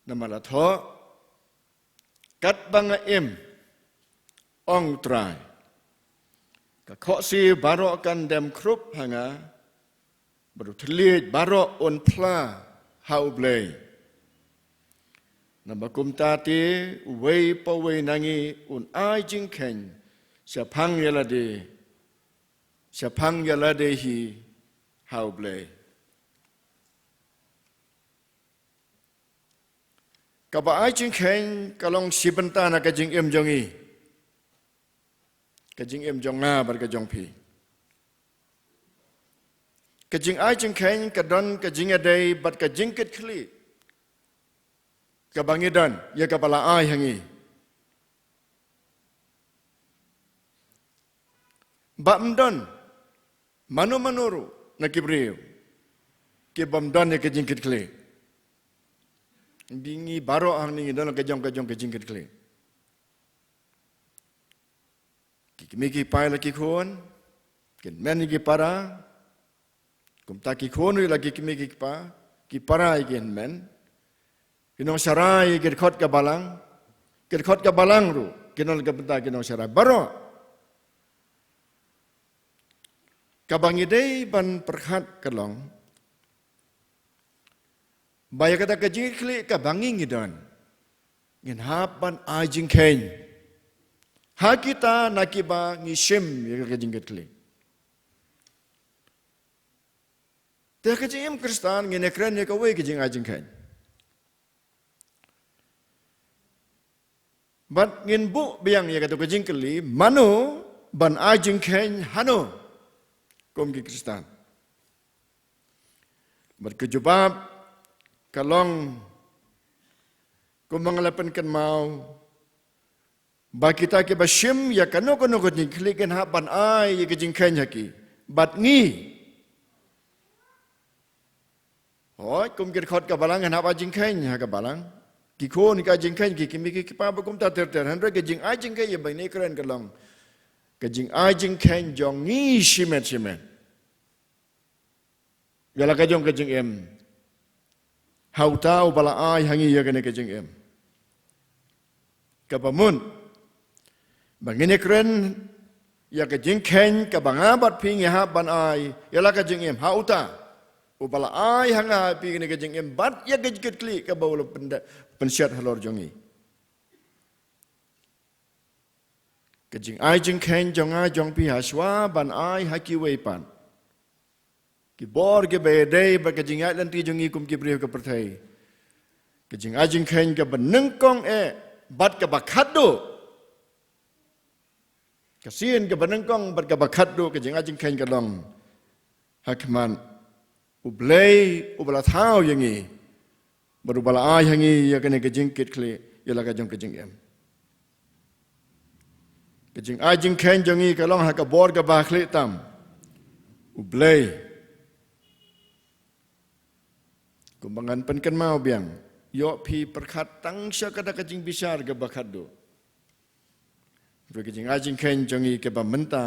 Namar la thoh, katba nga im, ong Trai, ka khohsiew baroh kan dem khrup ha nga, bad u thylliej baroh un phla ha U Blei. Naba kumta te uwei pa uwei na ngi un ai jingkheiñ shaphang ïa lade, shaphang ïa lade hi ha U Blei. Kaba ai jingkheiñ ka long shi bynta na ka jingim jong ngi, ka jingim jong nga bad ka jong phi. Ka jingai jingkheiñ ka don ka jingïadei bad ka jingkitkhlieh kaba ngi don ïa kaba la ai ha ngi. Ba ym don mano mano ruh na ki briew ki bym don ïa ka jingkitkhlieh. Ngi, ngi baroh hangne ngi don ka jong ka jong ka jingkitkhlieh. Ki kmie ki kpa ïa la ki khun, kin men ïa ki para. Kumta ki khun ïa la ki kmie ki kpa, ki para ïa ki hynmen. Ki nongsharai ïa ki dkhot ka balang, ki dkhot ka balang ruh ki don ka bynta ki nongsharai baroh. Kaba ngi dei ban pyrkhat ka long ba ïa kata ka jingkitkhlieh kaba ngi ngi don, ngin hap ban ai jingkheiñ ha kita na kiba ngi shim ïa ka jingkitkhlieh. Te ha ka jingim Khristan ngin ïakren ïa kawei ka jingai jingkheiñ. Bad ngin buh biang ïa kata ka jingkylli, mano ban ai jingkheiñ hano kum ki Khristan? Bad ka jubab ka long, kumba nga la pynkynmaw, ba kita kiba shim ïa kano kano ka jingkitkhlieh kin hap ban ai ïa ka jingkheiñ ha ki. Bad ngi, hooid, kum ki dkhot ka balang ngin hap ai jingkheiñ ha ka balang. Ki khun ki ai jingkheiñ, ki kmie ki kpa ba kumta ter ter. Hynrei ka jingai jingkheiñ ïa ba ngi kren ka long ka jingai jingkheiñ jong ngi shimet shimet ïa la ka jong ka jingim ha uta uba la ai ha ngi ïa kane ka jingim. Kaba mut ba ngin ïakren ïa ka jingkheiñ kaba nga bad phi ngi hap ban ai ïa la ka jingim ha uta uba la ai ha nga ha phi kane ka jingim bad ïa ka jingkitkhlieh kaba u la pynda-, pynshet halor jong ngi. Ka jingai jingkheiñ jong nga jong phi ha shuwa ban ai ha kiwei pat ki bor kiba ïadei bad ka jingïaid lynti jong ngi kum ki briew ka pyrthei. Ka jingai jingkheiñ kaba nyngkong eh bad kaba khatduh, ka sien kaba nyngkong bad kaba khatduh ka jingai jingkheiñ ka long ha khmat U Blei uba la thaw ïa ngi bad uba la ai ha ngi ïa kane ka jingkitkhlieh ïa la ka jong ka jingim. Ka jingai jingkheiñ jong ngi ka long ha ka bor kaba khlieh tam. U Blei, kumba ngan pynkynmaw biang, ïoh phi pyrkhat tang sha kata ka jingbishar kaba khatduh. Ka jingai jingkheiñ jong ngi kaba mynta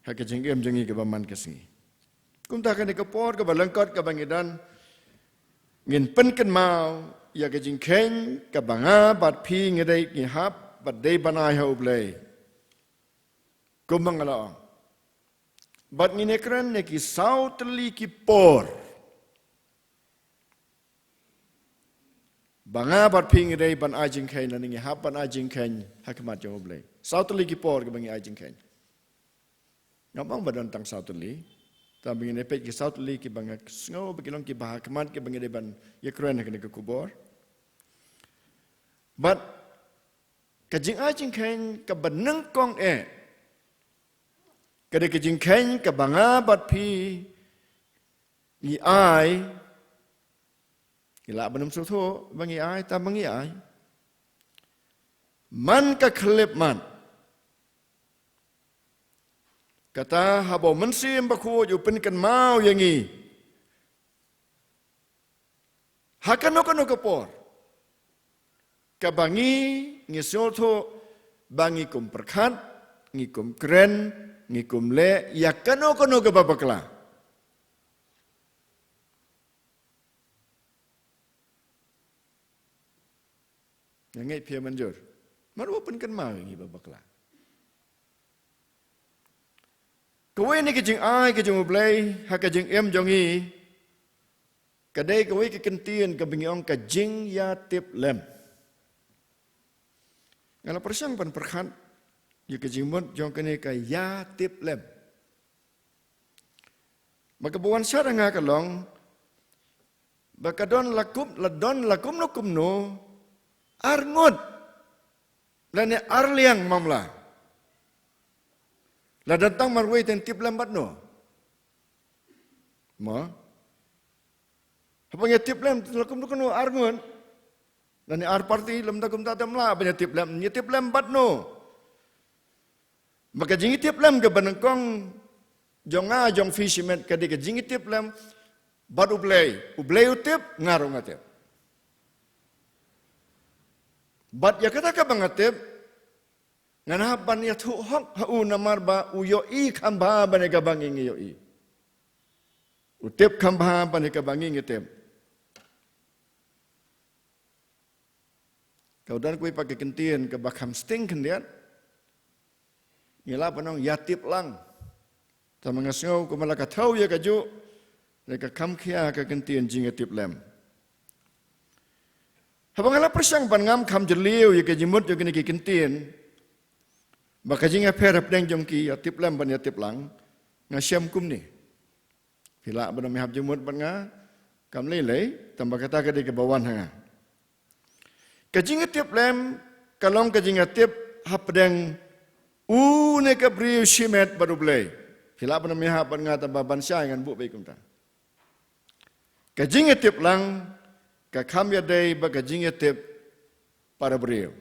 ha ka jingim jong ngi kaba man ka sngi. Kumta kane ka por kaba lyngkot kaba ngi don, ngin pynkynmaw ïa ka jingkheiñ kaba nga bad phi ngi dei ngi hap bad dei ban ai ha U Blei. Kumba nga la ong, bad ngin ïakren ïa ki saw tylli ki por ba nga bad phi ngi dei ban ai jingkheiñ lane ngi hap ban ai jingkheiñ ha khmat jong U Blei. Saw tylli ki por kaba ngi ai jingkheiñ. Ngam ong ba don tang saw tylli. Tang ba ngin ïa peit ki saw tylli kiba nga sngew ba ki long kiba ha khmat kiba ngi dei ban ïakren ha kane ka khubor. Bad ka jingai jingkheiñ kaba nyngkong eh ka dei ka jingkheiñ kaba nga bad phi ngi ai. Ngi lah ban ym sngewthuh ba ngi ai, tang ba ngi ai. Man ka khyllipmat, kata haba U Mynsiem Bakhuid u pynkynmaw ïa ngi ha kano kano ka por kaba ngi, ngi sngewthuh ba ngi kum pyrkhat, ngi kum kren, ngi kum leh ïa kano kano kaba bakla. Nga ngeit phi mynjur. Namar u pynkynmaw ïa ngi ba bakla. Kawei na ki jingai ka jong U Blei ha ka jingim jong ngi ka dei kawei ka kyntien kaba ngi ong ka jingïatiplem. Nga la pyrshang ban pyrkhat ïa ka jingmut jong kane ka ïatiplem. Bad kaba wan shad ha nga ka long, Ba ka don la kum, la don la kumno kumno, ar ngut, lane ar liang mamla. La don tang marwei te tip lem bad no. Mo? Haba ngi tip lem la kumno kumno ar ngut, lane ar parti, lem da kumta te ym lah ban ïa tip lem, ngi tip lem bad no. Ba ka jingïatip lem kaba nyngkong jong nga jong phi shimet ka dei ka jingïatip lem bad U Blei. U Blei u tip, nga ruh nga tip. Bad ïa kata kaba nga tip, ngan hap ban ïathuh hok ha u namar ba u ïohi kham bha ban ïa kaba ngi ngi ïohi. U tip kham bha ban ïa kaba ngi ngi tip. Ka don kawei pat ka kyntien kaba kham sting khyndiat. Ngi lah ban ong ïatip lang. Tangba nga sngew kumba la ka thew ïa kajuh, la ka kham khia ka kyntien jingïatip lem. Haba nga la pyrshang ban ngam kham jylliew ïa ka jingmut jong kine ki kyntien, ba ka jingïapher hapdeng jong ki ïatip lem ban ïatip lang, nga shem kumne. Phi lah ban ym hap jingmut bad nga, kam lei lei, tangba kata ka dei kaba wan ha nga. Ka jingïatip lem ka long ka jingïatip hapdeng une ka briew shimet bad U Blei. Phi lah ban ym hap bad nga, tangba ban shai ngan buh beit kumta. Ka jingïatip lang ka kham ïadei bad ka jingïatip para briew.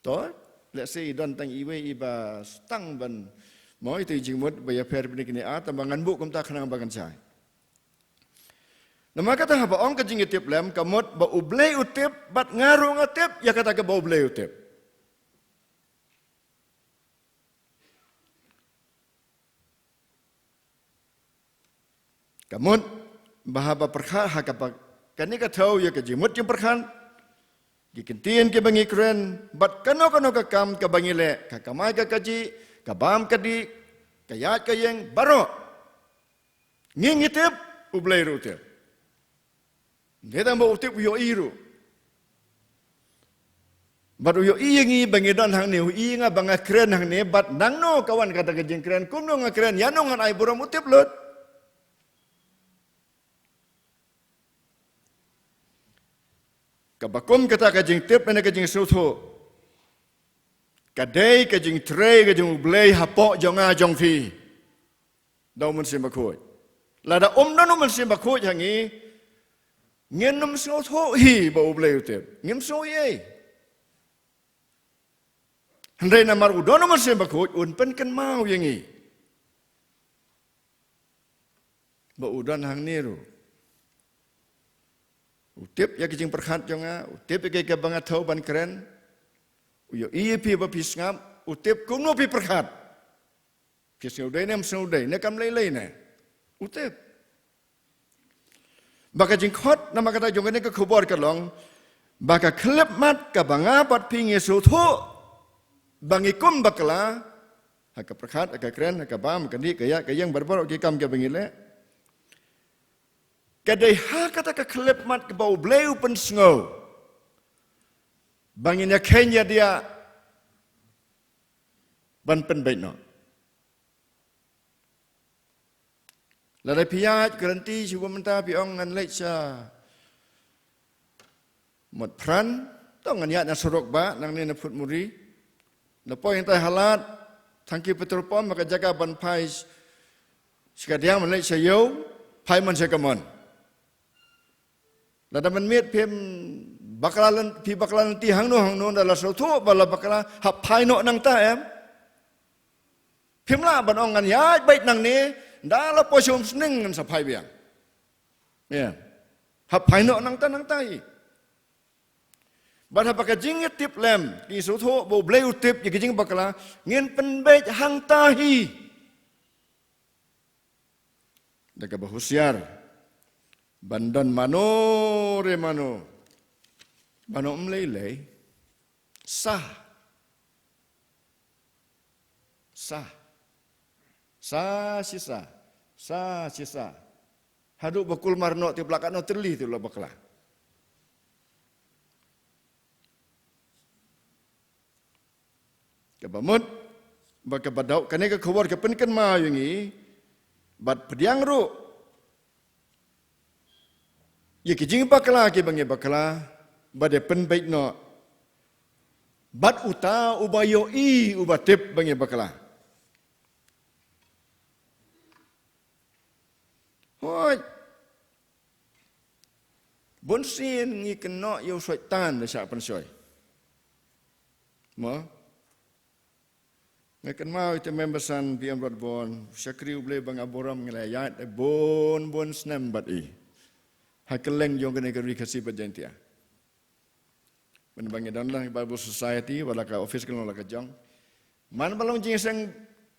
To, let's say i don tang iwei iba stang ban mo ïa ita i jingmut ba ïapher bad kine ar, tangba ngan buh kumta khnang ba kan shai. Namar kata haba ong ka jingïatip lem ka mut ba U Blei u tip bad nga ruh nga tip ïa kata kaba U Blei u tip. Ka mut ba haba pyrkhat ha kaba kane ka thew ïa ka jingmut jingpyrkhat, ki kyntien kiba ngi kren bad kano kano ka kam kaba ngi leh, ka kamai ka kajih, ka bam ka dih, ka ïaid ka ïeng, baroh ngi ngi tip, U Blei ruh u tip. Ngi tang ba u tip, u ïohi ruh. Bad u ïohi ïa ngi ba ngi don hangne, u ïohi nga ba nga kren hangne, bad nangno ka wan kata ka jingkren, kumno nga kren, ïano ngan ai burom, u tip lut. Kaba kum kata ka jingtip ne ka jingsngewthuh ka dei ka jingtrei ka jong U Blei hapoh jong nga jong phi da U Mynsiem Bakhuid. Lada um don U Mynsiem Bakhuid ha ngi, ngin ym sngewthuh hi ba U Blei u tip. Ngim sngew ei ei. Hynrei namar u don U Mynsiem Bakhuid un pynkynmaw ïa ngi ba u don hangne ruh. U tip ïa ka jingpyrkhat jong nga, u tip ïa kaei kaba nga thew ban kren. U ïohi ïa phi ba phi sngap, u tip kumno phi pyrkhat. Phi sngewdei ne ym sngewdei, ne kam lei lei ne, u tip. Ba ka jingkhot namar kata jong kane ka khubor ka long ba ka khyllipmat kaba nga bad phi ngi sngewthuh ba ngi kum bakla, ha ka pyrkhat, ha ka kren, ha ka bam, ha ka dih, ka ïaid ka ïeng, baroh ki kam kiba ngi leh, ka dei ha kata ka khyllipmat kaba U Blei u pynsngew ba ngin ïakheiñ ïadiah ban pynbeit noh. Lada phi ïaid ka lynti sha ba mynta phi ong ngan leit sha Motphran, to ngan ïaid na surok ba nangne na Phutmuri. Na poi hangtai ha lad, thang ki petrol pump, ha ka jaka ban phai shakadiang ban leit sha Ïew, phai man sha kamon. Lada mynmiet phim bakla lyn, phi bakla lynti hangno hangno, da la sngewthuh ba la bakla, hap phai noh nangta em. Phim lah ban ong ngan ïaid beit nangne, da la poi sha Umsning ngan sa phai biang. Em. Hap phai noh nangta nangta hi. Bad haba ka jingïatip lem, ngi sngewthuh ba U Blei u tip ïa ka jingbakla, ngin pynbeit hangta hi. Da kaba husiar ban don mano re mano, mano ym lei lei, sah, sah, sah shisha, sah shisha, haduh ba kulmar noh, tip la katno tylli tip la bakla. Kaba mut ba kaba dei kane ka khubor ka pynkynmaw ïa ngi, bad pdiang ruh Ïa ki jingbakla kiba ngi bakla, ba dei pynbeit noh bad uta uba ïohi, uba tip ba ngi bakla. Hooid. Bun sien ngi kynnoh ïa u Soitan da shah pynshoi. Mo? Nga kynmaw ïa u Member san P M Rodborn, shakri U Blei ba nga burom, nga la ïaid bun bun snem bad i ha kylleng jong kane ka Ri Khasi bad Jaintia. Mynba ngi don lang Bible Society, wat la ka office ka long la ka jong. Man ba long jingïaseng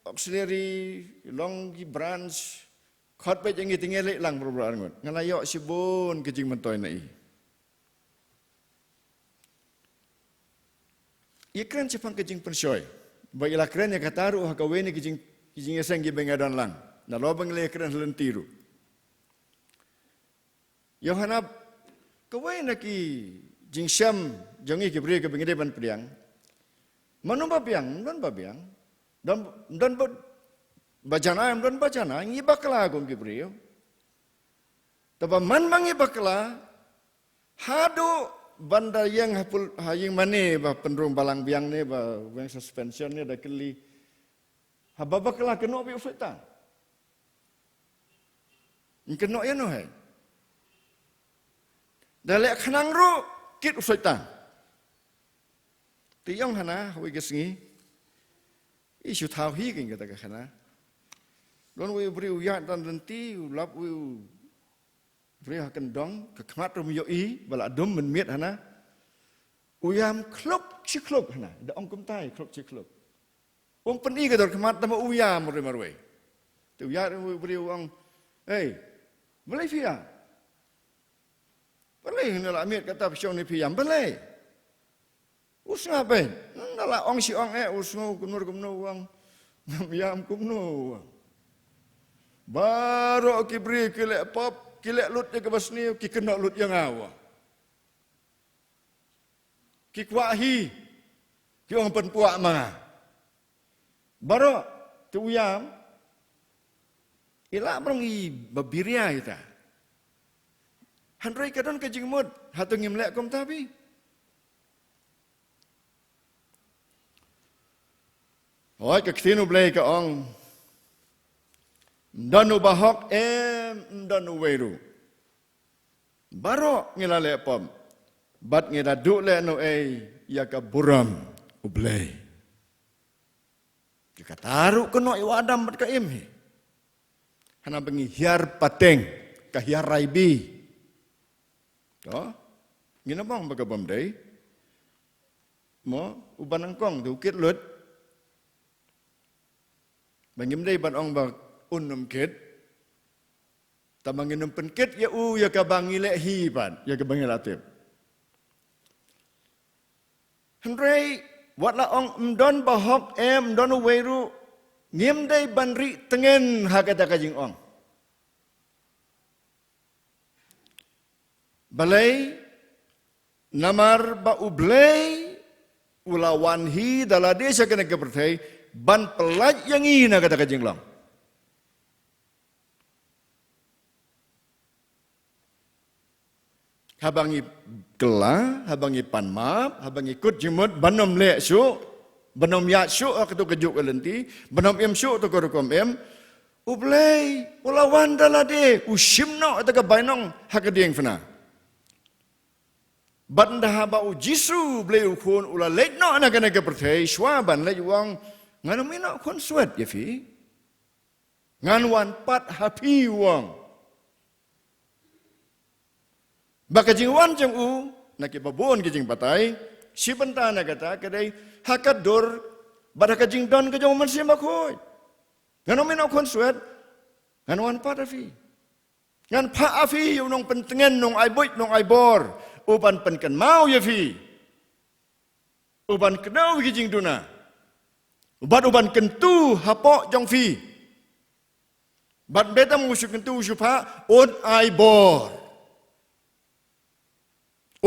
auxiliary, long ki branch, khot beit ïa ngi te ngi leit lang baroh baroh arngut. Nga la ïoh shibun ka jingmyntoi na i. Ïa kren shaphang ka jingpynshoi. Ba i la kren ïa kata ruh ha kawei na ki jing, ki jingïaseng kiba nga don lang. Nalor ba ngi la ïa kren ha lynti ruh. Ïoh hana kawei na ki jingshem jong ngi ki briew kiba ngi dei ban pdiang. Mano ba biang, don ba biang. Don, don ba, ba janai, don ba janai, ngi bakla kum ki briew. Te ba man ba ngi bakla, haduh ban da ïeng ha pul, ha ïing mane ba pynrung balang biang ne ba weng suspension ne da kylli. Haba bakla kynnoh beit u Soitan. Kynnoh ïa no hei. Da leh khnang ruh kit u Soitan. Te ïong hana, hawei ka sngi. I shu thaw hi kein kata ka khana. Don wei u briew u ïaid don lynti, u lap wei u briew ha kyndong, ka khmat ruh ym ïohi, ba la dum mynmiet hana. U ïam khluk shi khluk hana, da ong kumta i khluk shi khluk. U ong pyni ka dor khmat tang ba u ïam marwei marwei. Te u ïaid u briew u ong, "Ei, balei phi ïam? Balei hynne la miet kata phi shong ne phi ïam, balei?" U sngap beit, nda la ong shi ong eh, u sngew kumno kumno u ong, "Ngam ïam kumno," u ong. "Baroh ki briew ki leh pop, ki leh lut ïa kaba sniew, ki kynnoh lut ïa nga," u ong. "Ki kwah hi, ki ong pynpwah ma nga." Baroh, te u ïam, i lah ba long i ba biria ita. Hynrei ka don ka jingmut, hato ngim leh kumta phi? Hooid, ka ktien U Blei ka ong, "Ym don uba hok, em, ym don uwei ruh. Baroh ngi la leh pop, bad ngi la duh leh noh ei ïa ka burom U Blei." Kata ruh kynnoh ïa u Adam bad ka Im hi. Hana ba ngi hiar pateng, ka hiar raibi. To, ngin ym ong ba ka bym dei. Mo, u ba nyngkong te u kit lut. Ba ngim dei ban ong ba un ym kit. Tangba ngin ym pynkit ïa u ïa kaba ngi leh hi pat, ïa kaba ngi la tip. Hynrei wat la ong ym don ba hok, em, ym don uwei ruh, ngim dei ban ri tngen ha kata ka jingong. Balei? Namar ba U Blei u la wan hi da lade sha kane ka pyrthei ban pyllait ïa ngi na kata ka jinglong. Haba ngi kylla, haba ngi pan map, haba ngi kut jingmut ban ym leh shuh, ban ym ïaid shuh ha kato kajuh ka lynti, ban ym im shuh kato ka rukom im, U Blei u la wan da lade, u shim noh ïa ka bainong ha ka diengphna. Bad ynda haba U Jisu Blei U Khun u la leit noh na kane ka pyrthei, shuwa ban leit u ong, "Ngan ym ïeh noh khunswet ïa phi. Ngan wan pat ha phi," u ong. Ba ka jingwan jong u na kiba bun ki jingbatai, shi bynta na kata ka dei ha ka dur bad ha ka jingdon ka jong U Mynsiem Bakhuid. "Ngan ym ïeh noh khunswet, ngan wan pat ha phi. Ngan phah ha phi ïa u nongpyntngen, nongai buit, nongai bor, u ban pynkynmaw ïa phi, u ban kdew ïa ki jingduna, bad u ban kyntu hapoh jong phi. Bad ym dei tang u shu kyntu, u shu phah, un ai bor,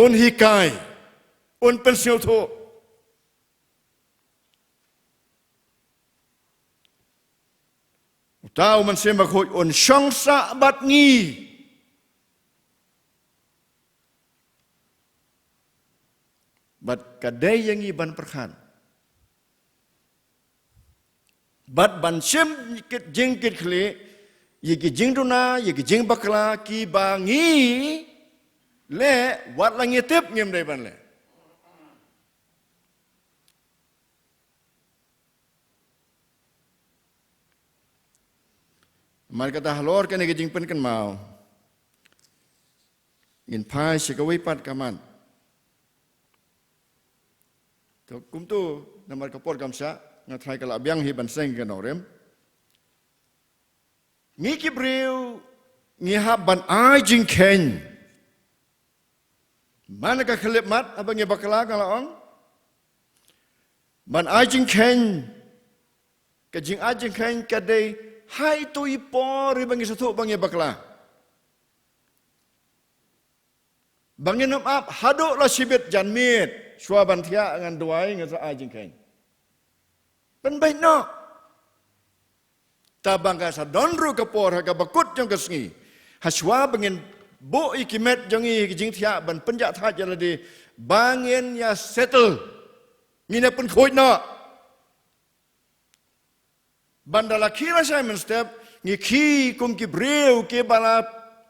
un hikai, un pynsngewthuh." Uta U Mynsiem Bakhuid un shong sah bad ngi. Bad ka dei ïa ngi ban pyrkhat. Bad ban shim kit jingkitkhlieh ïa ki jingduna, ïa ki jingbakla kiba ngi leh, wat la ngi tip ngim dei ban leh. Namar kata halor kane ka jingpynkynmaw, ngin phai sha kawei pat ka mat. To kumto, namar ka por kam shah, nga tharai ka la biang hi ban seng ka nongrim. Ngi ki briew ngi hap ban ai jingkheiñ. Man la ka khyllipmat haba ngi bakla, nga la ong, ban ai jingkheiñ. Ka jingai jingkheiñ ka dei ha ito i por iba ngi sngewthuh ba ngi bakla. Ba ngin ym ap haduh la shibit janmiet, shuwa ban thiah ngan duwai, ngan sa ai jingkheiñ. Pynbeit noh. Tang ba ka sa don ruh ka por ha kaba kut jong ka sngi, hashwa ba ngin buh ïa ki met jong ngi ha ki jingthiah ban pynjahthait ïa lade, ba ngin ïa settle, ngin ïa pynkhuid noh. Ban da la khie lashai mynstep, ngi khie kum ki briew kiba la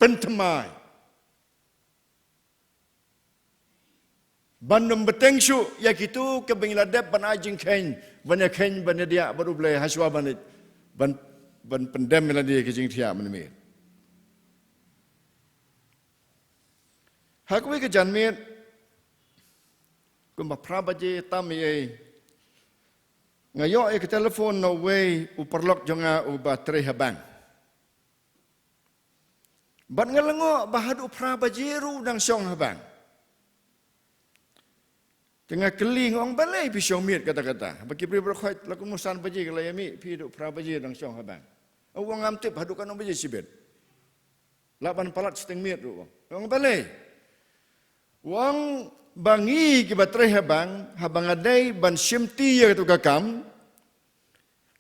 pynthymmai. Ban ym bteng shuh ïa kito kiba ngi la dep ban ai jingkheiñ, ban ïa kheiñ, ban ïa diah bad U Blei, hashwa ban, ban, ban pyndem ïa lade ha ki jingthiah mynmiet. Ha kawei ka janmiet, kumba phra baje tam ei ei, nga ïoh ïa ka telephone na uwei u paralok jong nga uba trei ha bank. Bad nga lyngngoh ba haduh phra baje ruh u dang shong ha bank. Te nga kylli, nga ong, balei phi shong miet katta katta? Ba ki briew baroh khoit la kumno, san baje ka la ïa mih, phi haduh phra baje dang shong ha bank. U ong, ngam tip, haduh katno baje shibit. Lah ban palat shiteng miet ruh, u ong. Nga ong, balei? U ong, ba ngi kiba trei ha bank, haba nga dei ban shimti ïa kato ka kam,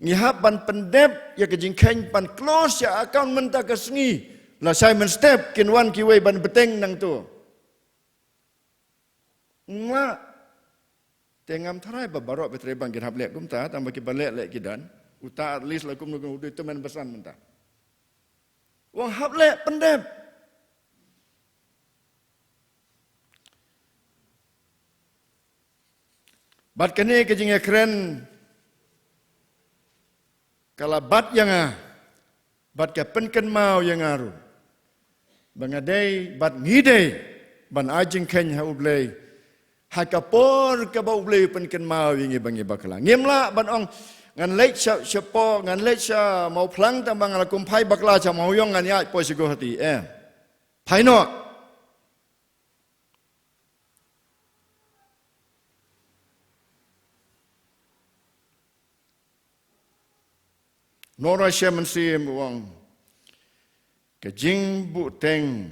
ngi hap ban pyndep ïa ka jingkheiñ, ban close ïa account mynta ka sngi. Lashai mynstep kin wan kiwei ban bteng nangto. Nga te ngam tharai ba baroh ba trei bank kin hap leh kumta, tang ba kiba leh leh ki don. Uta at least la kumno kumno u dei tymmen basan mynta. U ong hap leh pyndep. Bad kane ka jingïakren ka la bat ïa nga, bad ka pynkynmaw ïa nga ruh ba nga dei, bad ngi dei ban ai jingkheiñ ha U Blei ha ka por kaba U Blei u pynkynmaw ïa ngi ba ngi bakla. Ngim lah ban ong, ngan leit sha, shapoh, ngan leit sha Mawphlang, tang ba nga la kum phai bakla sha Mawiong, ngan ïaid poi sha Guwahati. Em. Phai noh. Nora shem mynsiem, u ong, ka jingbuhteng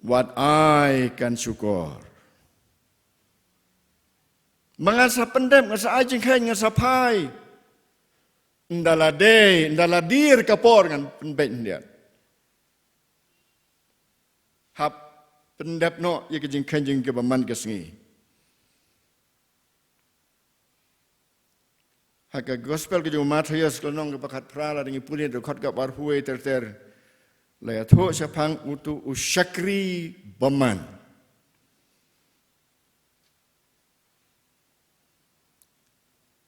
wat ai kan shukor. Ma ngan sa pyndep, ngan sa ai jingkheiñ, ngan sa phai. Ynda la dei, ynda la dier ka por ngan pynbeit hyndiat. Hap pyndep noh ïa ka jingkheiñ jong ngi kaba man ka sngi. Ha ka gospel ka jong u Mathaios ka lynnong kaba khatphra, lada ngi pule na dkhot kaba arphew wei ter ter, la ïathuh shaphang uto u shakri bymman.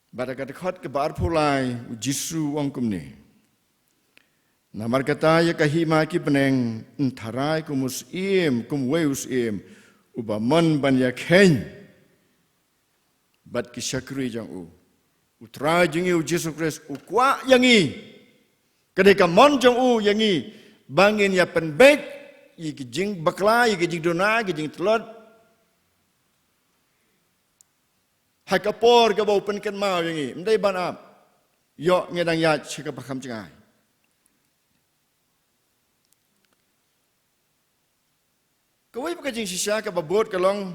Bad ha ka dkhot kaba arphew lai u Jisu u ong kumne: Namar kata ïa ka hima ki bneng yn tharai kum u syiem, kum uwei u syiem uba mon ban ïakheiñ bad ki shakri jong u. U Trai jong ngi u Jisu Khrist u kwah ïa ngi, ka dei ka mon jong u ïa ngi, ba ngin ïa pynbeit ïa ki jingbakla, ïa ki jingduna, ki jingtlot, ha ka por kaba u pynkynmaw ïa ngi. Ym dei ban ap, ïoh ngi dang ïaid sha kaba kham jngai. Kawei pat ka jingshisha kaba bud ka long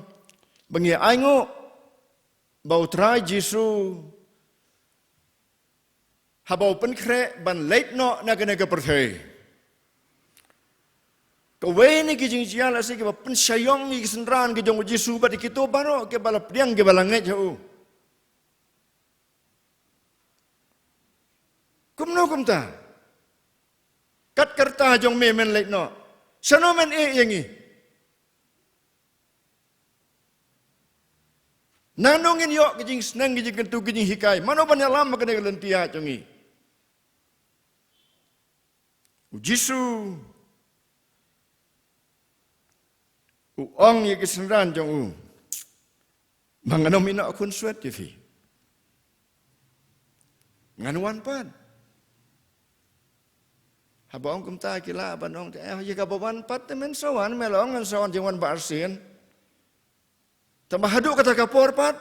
ba ngi ainguh ba u Trai Jisu, haba u pynkhreh ban leit noh na kane ka pyrthei, Kawei na ki jingjia lehse kiba pynshai ïong ïa ki synran ki jong u Jisu bad ïa kito baroh kiba la pdiang kiba la ngeit ha u. Kumno kumta? Kat ka rta jong me men leit noh. Shano men ïeh ïa ngi? Nangno ngin ïoh ki jingsneng, ki jingkyntu, ki jinghikai? Mano ban ïalam ha kane ka lynti jong ngi? U Jisu u ong ïa ki synran jong u, ma ngan ym ïeh noh khunswet ïa phi. Ngan wan pat. Haba ong kumta ki lah ban ong te, eh, ïa kaba wan pat te men sa wan, me la ong ngan sa wan jingwan ba arsien. Tangba haduh kata ka por pat,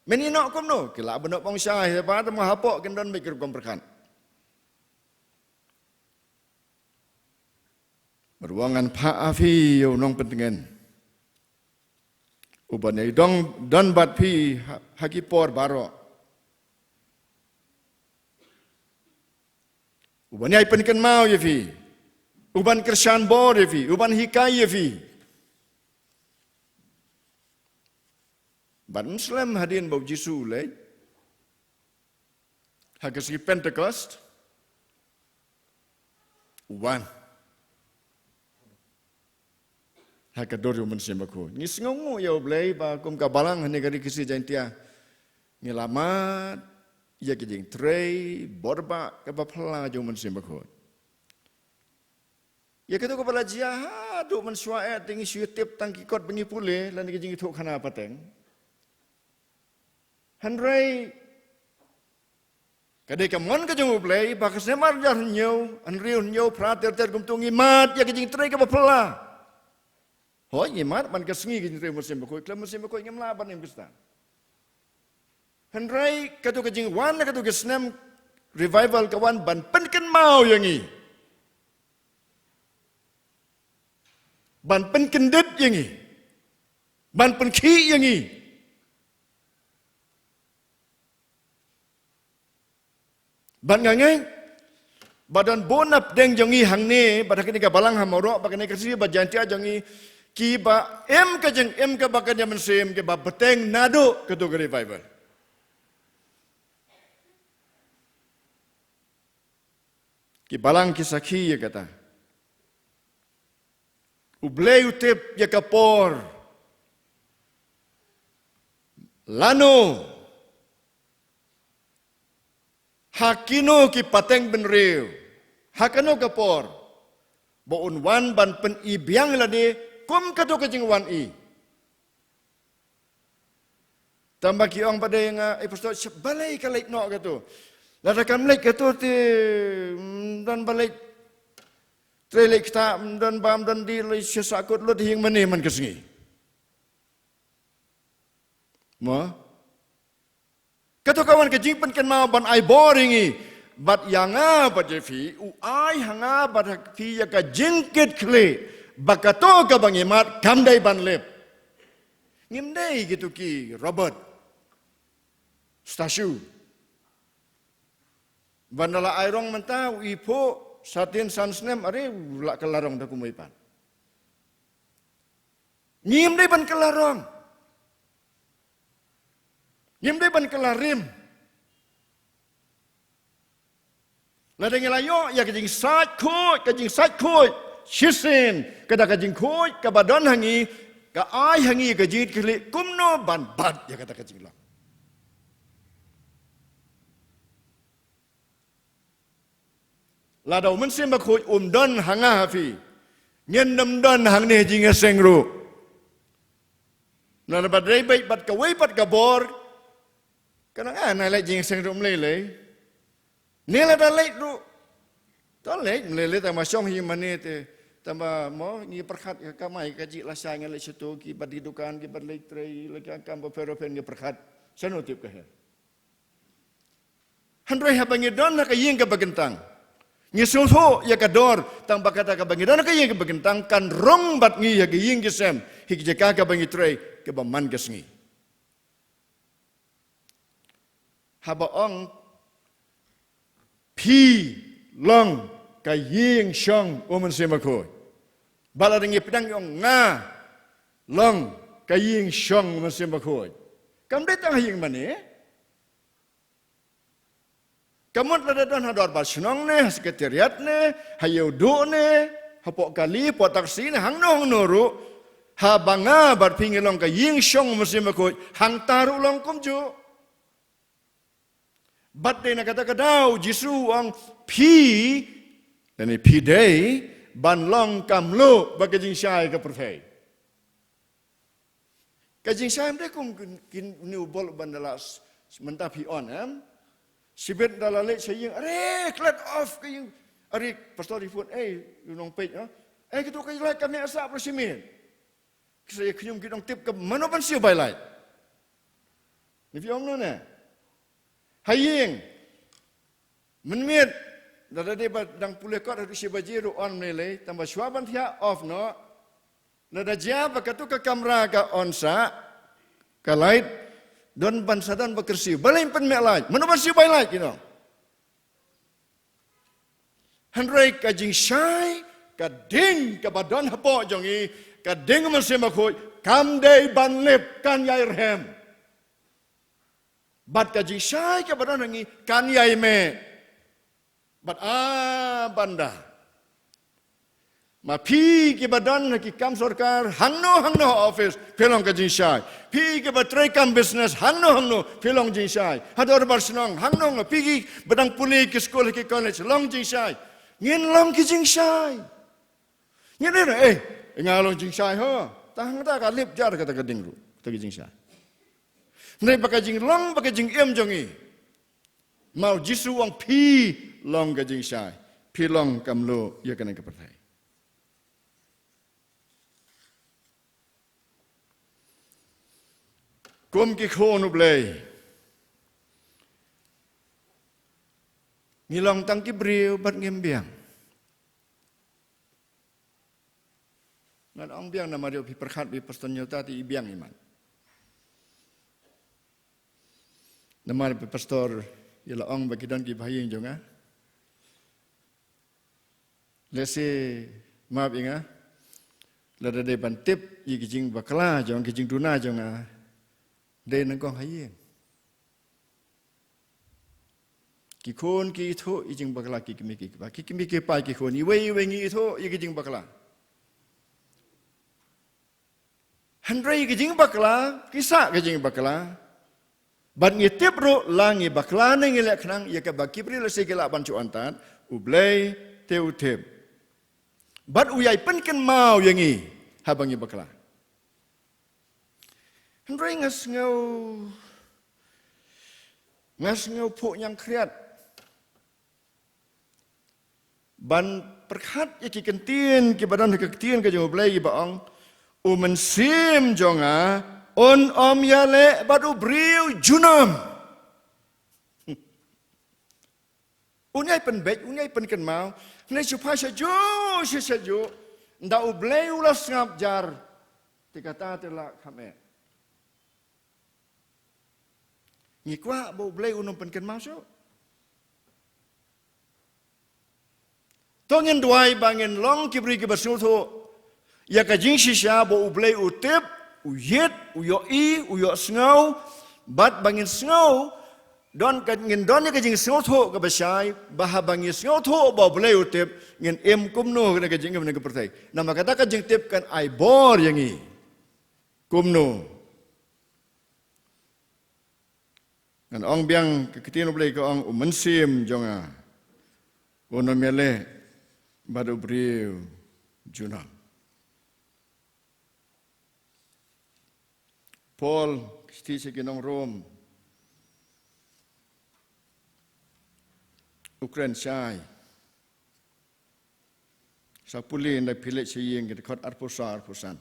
men ïeh noh kumno? Ki lah ban ong shai hi pat, tangba hapoh kin don beit ki rukom pyrkhat. Bad u ong ngan phah ha phi ïa u nongpyntngen uban ïai don, don bad phi ha, ha ki por baroh. Uban ïai pynkynmaw ïa phi. Uban kyrshan bor ïa phi. Uban hikai ïa phi. Bad ym slem hadien ba u Jisu u leit. Ha ka sngi Pentekost. U wan. Ha ka dur jong u Mynsiem Bakhuid. Ngi sngewnguh ïa u Blei ba kum ka balang hangne ka Ri Khasi Jaiñtia, ngi la mad ïa ka jingtrei bor ba kaba phylla jong u Mynsiem Bakhuid. Ïa kato kaba la jia haduh mynshuwa eh te ngi shu tip tang ki kot ba ngi pule lane ki jingïathuhkhana pateng. Hynrei ka dei ka mon ka jong u Blei ba ka snem ar hajar hynñiew, hynriew, hynñiew phra ter ter kumto ngi mad ïa ka jingtrei kaba phylla. Hooid, ngi mad man ka sngi ka jingtrei Mynsiem Bakhuid, khlem Mynsiem Bakhuid ngim lah ban im Khristan. Hynrei kato ka jingwan, kato ka snem revival ka wan ban pynkynmaw ïa ngi. Ban pynkyndit ïa ngi. Ban pynkhih ïa ngi. Bad nga ngeit ba don bun na pdeng jong ngi hangne, bad ha kane ka balang ha Mawroh, bad ha kane ka ri ba Jaiñtia jong ngi, kiba im ka jingim kaba kynja mynsiem, kiba bteng naduh kato ka revival. Ki balang ki sakhi ïa kata. U Blei u tip ïa ka por. Lano, ha kino ki pateng bynriew, ha kano ka por, ba un wan ban pyni biang lade kum kato ka jingwan i. Tangba ki ong pat ïa nga, eh, Pastor, balei ka leit noh kato? Lada kam leit kato te, mm, don ba leit trei leit ktah, mm, don bam, don dih, leit sha sahkut lut hi ïing mane man ka sngi. Mo? Kato ka wan ka jingpynkynmaw ban ai bor ïa ngi. Bad ïa nga bad ïa phi, u ai ha nga bad ha phi ïa ka jingkitkhlieh ba kato kaba ngi mad kam dei ban lip. Ngim dei kito ki robot statue. Ban da la ai rong mynta, u ï phuh, satin san snem, are u la kylla rong da kumwei pat. Ngim dei ban kylla rong. Ngim dei ban kylla rim. Lada ngi la ïoh ïa ka jingsait khuid, ka jingsait khuid shisien, kata ka jingkhuid kaba don ha ngi, ka ai ha ngi ka jingkitkhlieh kumno ban bat ïa kata ka jinglong. Lada u Mynsiem Bakhuid um don ha nga ha phi, ngin ym don hangne ha jingïaseng ruh. Lada ba dei beit bad kawei pat ka bor, ka nang, ah, nang leit jingïaseng ruh ym lei lei. Ne lada leit ruh, to leit ym lei lei, tangba shong hi mane te, tangba mo ngi pyrkhat ka kamai kajih lashai, ngi leit shato, ki ba die dukan, ki ba leit trei, leit ka kam ba pher ba pher ngi pyrkhat. Shano tip ka her. Hynrei haba ngi don ha ka ïing kaba kyntang, ngi sngewthuh ïa ka dor, tangba kata kaba ngi don ha ka ïing kaba kyntang kan rung bad ngi ha ka ïing ki sem, ha ka jaka kaba ngi trei, kaba man ka sngi. Haba ong phi long ka ïing shong u Mynsiem Bakhuid, Ba la dang ïa pdeng ïong nga long ka ïing shong Mynsiem Bakhuid. Kam dei tang ha ïing mane. Ka mut lada don ha dorbar shnong ne, ha sekretariat ne, ha ïewduh ne, hapoh kali, hapoh taksi ne, hangno hangno ruh, haba nga bad phi ngi long ka ïing shong Mynsiem Bakhuid, hangta ruh long kumjuh. Bad dei na kata ka daw Jisu u ong phi, lane phi dei ban long ka mluh bad ka jingshai ka pyrthei. Ka jingshai ym dei kum kin, kin, une u bol ban da la s-, s-, mynta phi on, em? Shibit da la leit sha ïing, are, klet off ka ïing. Are, pastor i phone, ei, u nongpeit, ha? Ei, kito ka light ka mih sah pyrshah minit. Ki sa ïa khñium ki nongtip ka mano ban siew bai light. Ni phi ong no ne. Ha ïing. Mynmiet. Lada dei ba dang pule kot haduh shi baje ruh on lei lei. Tang ba shuwa ban thiah off noh. Lada jia ba katu ka kamra ka on sah. Ka light. Don ban sa don ba kyrsiew. Balei pynmih light. Mano ban siew bai light, you know. Hynrei ka jingshai, ka ding kaba don hapoh jong ngi, ka ding Mynsiem Bakhuid, kam dei ban lip, kan ïai rhem. Bad ka jingshai kaba don ha ngi, kan ïai mih. Bad a banda. Ma phi kiba don ha ki kam sorkar, hangno hangno ha office, phi long ka jingshai. Phi kiba trei kam business, hangno hangno, phi long jingshai. Ha dorbar shnong, hangno hangno, phi kiba dang pule ki skul, ki college, long jingshai. Ngin long ki jingshai. Ngin ïa, eh, nga long jingshai ho. Tang ta ka lip jar kata ka ding ruh, kata ka jingshai. Hynrei ba ka jinglong, ba ka jingim jong ngi. Ma u Jisu u ong phi long ka jingshai. Phi long ka mluh ïa kane ka pyrthei. Kum ki khun U Blei. Ngi long tang ki briew bad ngim biang. Ngan ong biang namar ïoh phi pyrkhat ba i pastor Nyota te i biang i mat. Namar ba i pastor i la ong ba ki don ki bahaïing jong nga. Lehse map ïa nga. Lada dei ban tip ïa ki jingbakla jong, ki jingduna jong nga. Dei nyngkong ha ïing. Ki khun ki ithuh ïa ki jingbakla ki kmie ki kpa. Ki kmie ki kpa ki khun. Iwei iwei ngi ithuh ïa ki jingbakla. Hynrei ki jingbakla, ki sah ki jingbakla. Bad ngi tip ruh la ngi bakla ne ngi leh khnang ïa kaba ki briew lehse ki lah ban shu antad. U Blei te u tip. Bad u ïai pynkynmaw ïa ngi. Haba ngi bakla. Hynrei nga sngew, nga sngew phuh ñiangkhriat. Ban pyrkhat ïa ki ktien, kiba don ha ka ktien ka jong U Blei kiba ong, U Mynsiem jong nga, un ym ïaleh bad u briew junom. Un ïai pynbeit, un ïai pynkynmaw, ne shu phai sha ju, sha sha ju, nda U Blei u la sngap jar, te kata te la kham eh. Ngi kwah ba U Blei un ym pynkynmaw shuh. To ngin duwai ba ngin long ki briew kiba sngewthuh. Ïa ka jingshisha ba U Blei u tip, u ïit, u ïohi, u ïohsngew, bad ba ngin sngew, don ka, ngin don ïa ka jingsngewthuh kaba shai, ba haba ngin sngewthuh ba U Blei u tip, ngin im kumno ha ka jingim ha ka pyrthei. Namar kata ka jingtip kan ai bor ïa ngi. Kumno. Ngan ong biang ka ktien U Blei ka ong U Mynsiem jong nga. Un ym ïaleh bad u briew junom. Paul, ka shithi sha ki nong Rom. U kren shai. Sa pule ynda phi leit sha ïing ki dkhot arphew saw arphew san.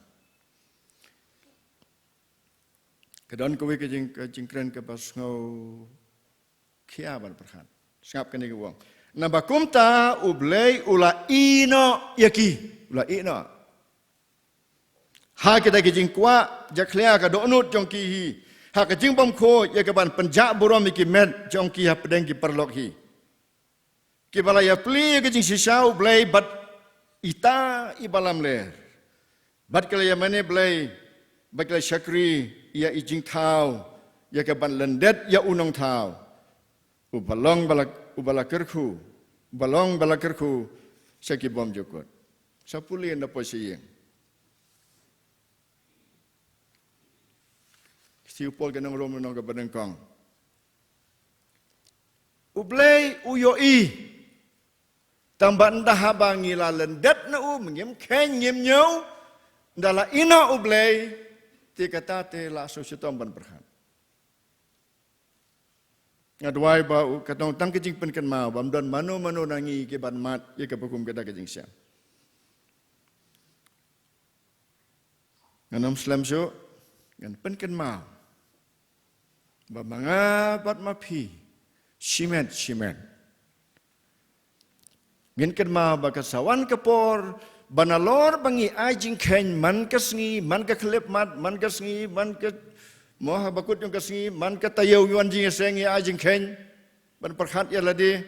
Ka don kawei ka jing, ka jingkren kaba sngewkhia ban pyrkhat. Sngap kane ka ong. Naba kumta U Blei u la ïehnoh ïa ki. U la ïehnoh. Ha kita ki jingkwah jakhlia ka dohnud jong ki hi. Ha ka jingbymkhuid ïa ka ban pynjah burom ïa ki met jong ki hapdeng ki paralok hi. Kiba la ïaplie ïa ka jingshisha U Blei bad ita iba lamler. Bad ka la ïa mane Blei, bad ka la shakri ïa i jingthaw, ïa ka ban lyndet ïa u nongthaw. U ba long ba la, u ba la kyrkhu, u ba long ba la kyrkhu sha ki bymjukut. Sa pule na poi sha ïing. Shu pule ka nong Rom nong ka ba nyngkong. U Blei u ïohi. Tang ba ynda haba ngi la lyndet na u, ngim kheiñ ngim ñiew, ynda la ïehnoh u Blei, te kata te la shu shitom ban pyrkhat. Nga duwai ba u, ka don tang ka jingpynkynmaw, bym don mano mano na ngi ki ban mad ïa ka ba kum kata ka jingshem. Ngan ym slem shuh, ngan pynkynmaw ba ma nga bad ma phi, shimet shimet, ngin kynmaw ba ka sa wan ka por ba nalor ba ngi ai jingkheiñ man ka sngi, man ka khyllipmat, man ka sngi, man ka mo ha ba kut jong ka sngi, man ka taïew, wan jingïaseng ngi ai jingkheiñ ban pyrkhat ïa lade.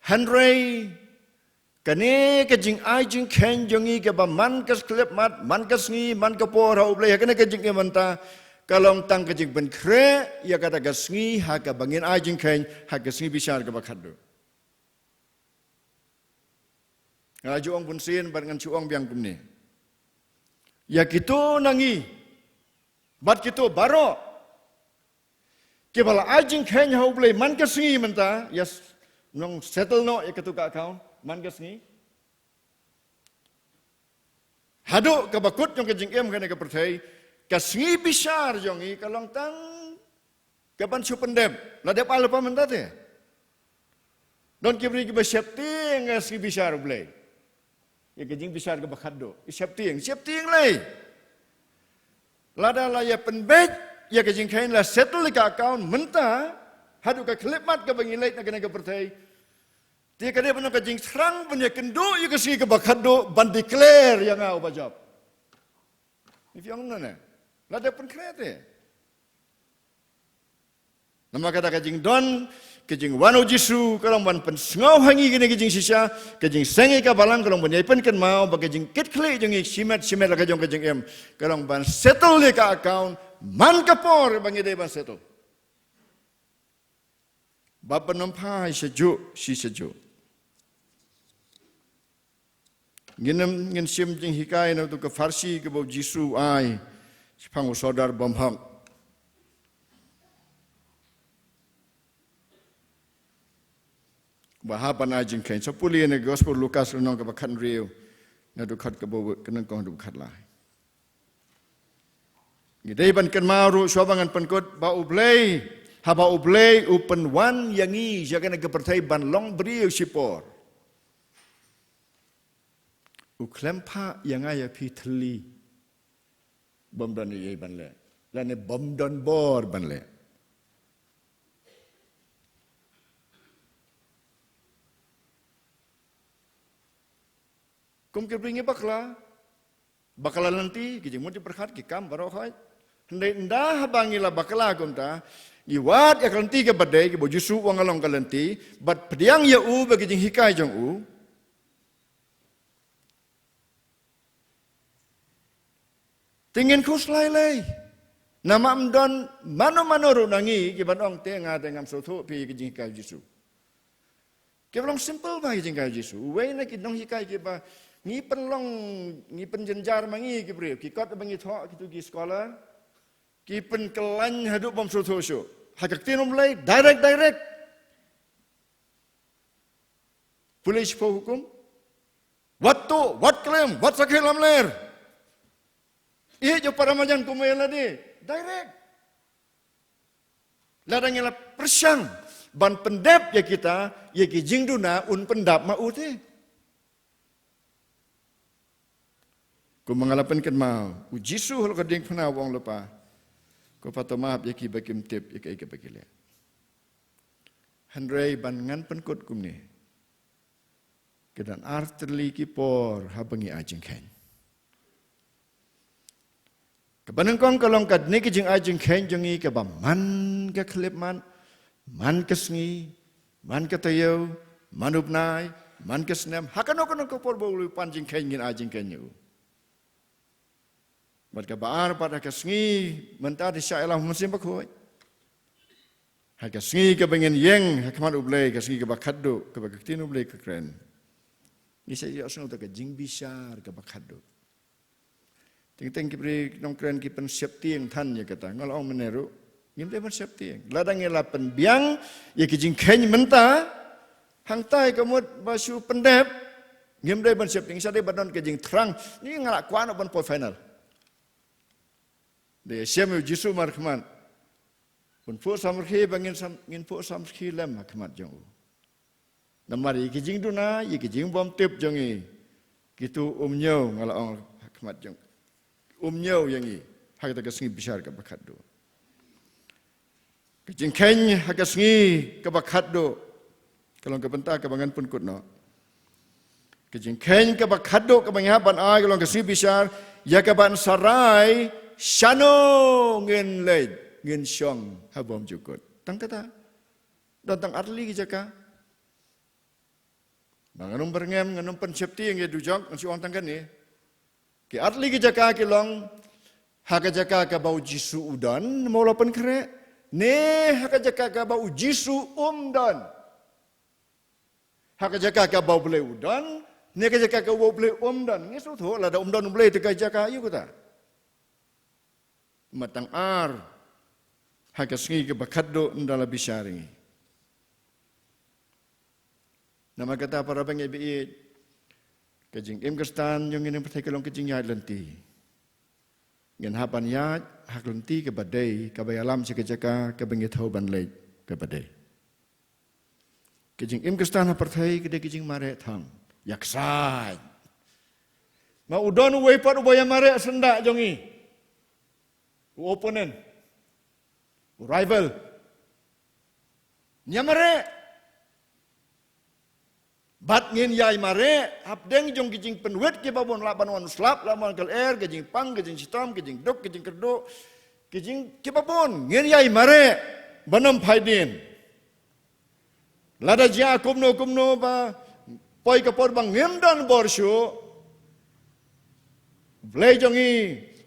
Hynrei kane ka jingai jingkheiñ jong ngi ka ba man ka khyllipmat, man ka sngi, man ka por ha u Blei, ha kane ka jingim mynta, ka long tang ka jingpynkhreh ïa kata ka sngi ha ka ba ngin ai jingkheiñ, ha ka sngi bishar ka ba khatduh. Nga la ju ong bun sien bad ngan shu ong biang kumne. Ïa kito na ngi bad kito baroh ki ba la ai jingkheiñ ha u Blei man ka sngi mynta, ïa s-, nong settle noh ïa katu ka account man ka sngi. Haduh ka ba kut jong ka jingim kane ka pyrthei, ka sngi bishar jong ngi ka long tang ka ban shu pyndep. La dep ai lypa mynta te? Don ki briew ki ba sheptieng ïa ka sngi bishar u Blei, ïa ka jingbishar ka ba khatduh. Ki sheptieng, sheptieng lei. Lada la ïa pynbeit ïa ka jingkheiñ, la settle ïa ka account mynta, haduh ka khyllipmat ka ba ngi leit na kane ka pyrthei, te ka dei ban long ka jingthrang ban ïa kynduh ïa ka sngi ka ba khatduh ban declare ïa nga u ba jop. Ngi phi ong nane, la dep pynkhreh te? Namar kata ka jingdon, ka jingwan u Jisu ka long ban pynsngew ha ngi kane ka jingshisha, ka jingseng ïa ka balang ka long ban ïa pynkynmaw ba ka jingkitkhlieh jong ngi shimet shimet la ka jong ka jingim ka long ban settle ïa ka account man ka por ba ngi dei ban settle. Ba pynmphai shajuh shi shajuh. Ngin ym, ngin shim jinghikai na utu ka pharshi ka ba u Jisu u ai shaphang u sordar bymhok. Ba hap ban ai jingkheiñ. Sa pule na ka Gospel Lukas lynnong ka ba khathynriew, na utu khat ka ba, ka nyngkong utu khatlai. Ngi dei ban kynmaw ruh shuwa ba ngan pynkut ba u Blei, haba u Blei u pynwan ïa ngi sha kane ka pyrthei ban long briew shipor, u khlem phah ïa nga ïa phi thylli bym don ei ei ban leh, lane bym don bor ban leh. Kum ki briew ngi bakla, bakla lynti, ki jingmut jingpyrkhat, ki kam baroh khoit. Hynrei ynda haba ngi la bakla kumta, ngi wad ïa ka lynti ka ba dei, ka ba u Jisu u ong ka long ka lynti, bad pdiang ïa u bad ki jinghikai jong u, te ngin khuslai lei. Namar ym don mano mano ruh na ngi ki ban ong te nga te ngam sngewthuh phi ïa ki jinghikai u Jisu. Ki ba long simple bha ki jinghikai u Jisu. Uwei na ki nonghikai ki ba ngi pynlong, ngi pynjynjar ma ngi ki briew, ki kot ba ngi thoh kitu ki scholar, ki pynkyllaiñ haduh bym sngewthuh shuh. Ha ka ktien u Blei direct direct. Pule shiphew hukum. Wat tuh, wat klim, wat sakhi lamler. Ïeit ïa u para marjan kum ïa lade. Direct. Lada ngi la pyrshang ban pyndep ïa kita, ïa ki jingduna, un pyndap ma u te. Kumba nga la pynkynmaw, u Jisu halor ka diengphna u ong lypa, ko Pa, to map ïa ki ba kim tip ïa kaei kaba ki leh. Hynrei ban ngan pynkut kumne, ka don ar tylli ki por haba ngi ai jingkheiñ. Kaba nyngkong ka long kane ka jingai jingkheiñ jong ngi kaba man ka khyllipmat, man ka sngi, man ka taïew, man u bnai, man ka snem, ha kano kano ka por ba u Blei u pan jingkheiñ ngin ai jingkheiñ ïa u. Bad kaba ar pat ha ka sngi mynta te shah ïalam ha u Mynsiem Bakhuid. Ha ka sngi kaba ngin ïeng ha khmat U Blei, ka sngi kaba khatduh, kaba ka ktien U Blei ka kren. Ngi sa ïohsngew ïa ka jingbishar kaba khatduh. Teng teng ki briew nongkren ki pynsheptieng than ïa kata. Nga la ong mynne ruh, ngim dei ban sheptieng. Lada ngi la pynbiang ïa ki jingkheiñ mynta, hangta ka mut ba shu pyndep, ngim dei ban sheptieng, sa dei ban don ka jingthrang. Ngi nga la kwah noh ban poi final. Dei shem ïa u Jisu markhmat. Pynphuh samrkhie ba ngin sam, ngin phuh samrkhie lem ha khmat jong u. Namar ïa ki jingduna, ïa ki jingbymtip jong ngi, kito um ñiew, nga la ong ha khmat jong, um ñiew ïa ngi ha kata ka sngi bishar kaba khatduh. Ka jingkheiñ ha ka sngi kaba khatduh ka long ka bynta kaba ngan pynkut noh. Ka jingkheiñ kaba khatduh kaba ngi hap ban ai ka long ka sngi bishar, ïa kaba yn sa rai shano ngin leit, ngin shong ha bymjukut. Tang kata. Don tang artylli ki jaka. Ba ngan ym byrngem, ngan ym pynsheptieng ïa dujok, ngan shu ong tang kane. Ki artylli ki jaka ki long, ha ka jaka kaba u Jisu u don, mo la pynkhreh. Ne ha ka jaka kaba u Jisu um don. Ha ka jaka kaba U Blei u don, ne ka jaka kaba U Blei um don. Ngi sngewthuh lada um don U Blei te ka jaka aïu kata. Mynta tang ar ha ka sngi kaba khatduh ynda la bishar ïa ngi. Namar kata para bangeit ba ïeit, ka jingim Khristan jong ngi ha pyrthei ka long ka jingïaid lynti. Ngin hap ban ïaid ha ka lynti kaba dei, kaba ïalam sha ka jaka kaba ngi thew ban leit kaba dei. Ka jingim Khristan ha pyrthei ka dei ka jingmareh tang. Ïa ksai. Ma u don uwei pat uba ïa mareh syndah jong ngi. U opponent. U rival. Ïa mareh. Bad ngin ïai mareh hapdeng jong ki jingpynwit kiba bun, lah ban wan u slap, lah ban wan ka lyer, ka jingpang, ka jingshitom, ka jingduk, ka jingkyrduh, ki jing kiba bun ngin ïai mareh ban ym phai dien. Lada jia kumno kumno ba poi ka por ba ngim don bor shuh, U Blei jong ngi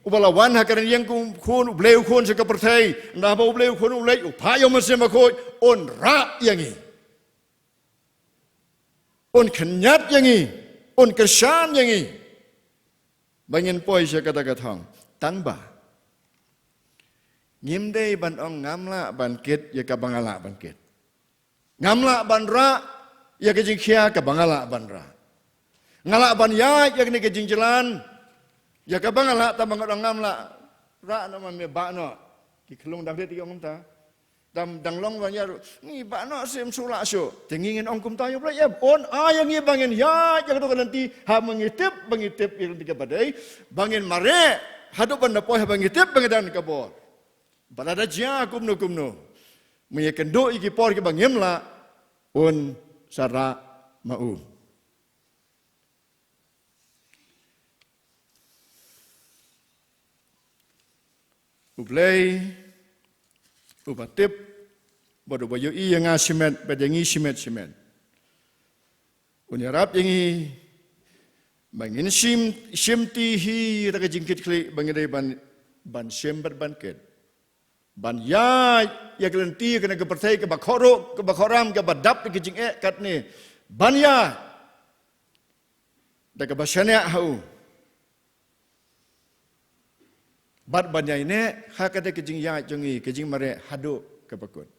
uba la wan ha ka rynïeng kum khun, U Blei u khun sha ka pyrthei, naba U Blei u khun u leit u phah ïa u Mynsiem Bakhuid, un rah ïa ngi. Un khynñiat ïa ngi, un kyrshan ïa ngi. Ba ngin poi sha kata ka thong. Tang ba ngim dei ban ong ngam lah ban kit ïa kaba nga lah ban kit. Ngam lah ban rah ïa ka jingkhia kaba nga lah ban rah. Nga lah ban ïaid ïa kane ka jingjlan ïa kaba nga lah, tang ba nga ong ngam lah. Rah noh ma me, bah noh. Ki khlung dang rit ki ong kumta. Dang, dang long ban ïa ruh, ngi bah noh, sim shu lah shuh. Te ngi ngin ong kumta ïa U Blei em? Un ai ïa ngi ba ngin ïaid ïa kato ka lynti haba ngi tip, ba ngi tip ïa ka lynti kaba dei, ba ngin mareh haduh ban da poi, haba ngi tip ba ngi don ka bor. Bad lada jia kumno kumno, ma ïa kynduh ïa ki por kiba ngim lah, un sa rah ma u. U Blei uba tip bad uba ïohi ïa nga shimet bad ïa ngi shimet shimet, un ïarap ïa ngi ba ngin shim, shim ti hi ïa ka jingkitkhlieh ba ngi dei ban, ban shim bad ban kit. Ban ïaid ïa ka lynti kane ka pyrthei kaba khoroh, kaba khoram, kaba dap da ka jingeh katne. Ban ïaid da kaba shaniah ha u. Bad ban ïaineh ha kata ka jingïaid jong ngi, ka jingmareh haduh kaba kut.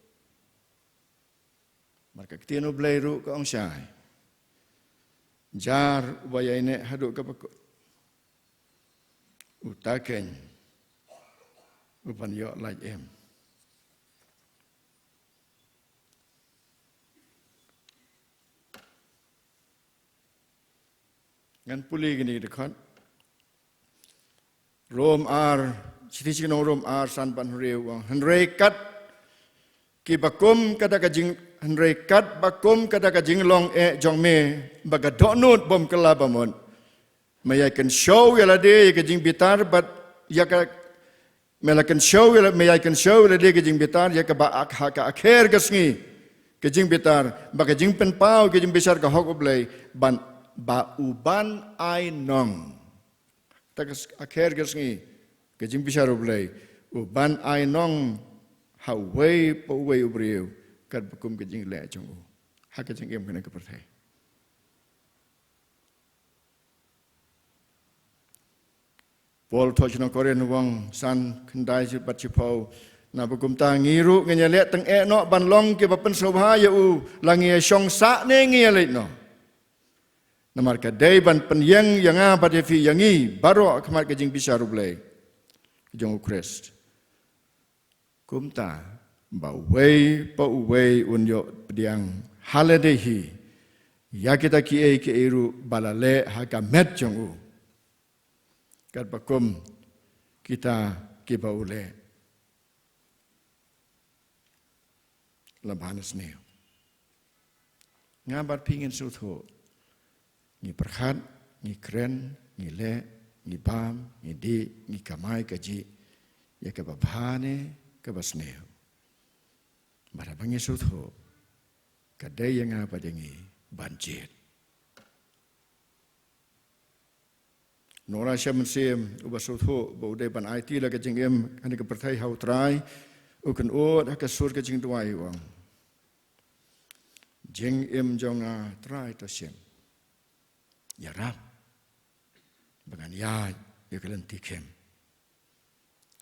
Namar ka ktien U Blei ruh ka ong shai, jar uba ïaineh haduh kaba kut, uta keiñ u ban ïoh lait im. Ngan pule kine ki dkhot. Rom ar, shithi sha ki nong Rom ar, san bad hynriew u ong, hynrei kat kiba kum kata ka jing, hynrei kat ba kum kata ka jinglong eh jong me ba ka dohnud bym kylla bamut, me ïai kynshew ïa lade ïa ka jingbitar bad ïa ka, me la kynshew ïa la, me ïai kynshew ïa lade ka jingbitar ïa kaba ak ha ka akher ka sngi ka jingbitar, ba ka jingpynpaw ka jingbishar ka hok U Blei ban, ba u ban ai nong. Ta ka s-, akher ka sngi ka jingbishar U Blei, u ban ai nong ha uwei pa uwei u briew katba kum ka jingleh jong u ha ka jingim kane ka pyrthei. Paul thoh sha ki nong Korinth u ong, san khyndai bad shiphew, naba kumta ngi ruh ngin ïaleh tang eh noh ban long kiba pynsngewbha ïa u, la ngi ïashong sah ne ngi ïaleit noh. Namar ka dei ban pynïeng ïa nga bad ïa phi, ïa ngi baroh ha khmat ka jingbishar U Blei jong U Khrist. Kumta ba uwei pa uwei un ïoh pdiang ha lade hi ïa kita kiei kiei ruh ba la leh ha ka met jong u, katba kum kita kiba u leh. La bha ne sniew. Nga bad phi ngin sngewthuh. Ngi pyrkhat, ngi kren, ngi leh, ngi bam, ngi dih, ngi kamai kajih ïa kaba bha ne kaba sniew. Bad haba ngi sngewthuh, ka dei ïa nga bad ïa ngi ban jied. Nora sha mynsiem uba sngewthuh ba u dei ban aiti la ka jingim ha kane ka pyrthei ha U Trai, u kynnoh ha ka sur ka jingduwai u ong, jingim jong nga Trai to shim. Ïarap ba ngan ïaid ïa ka lynti khim.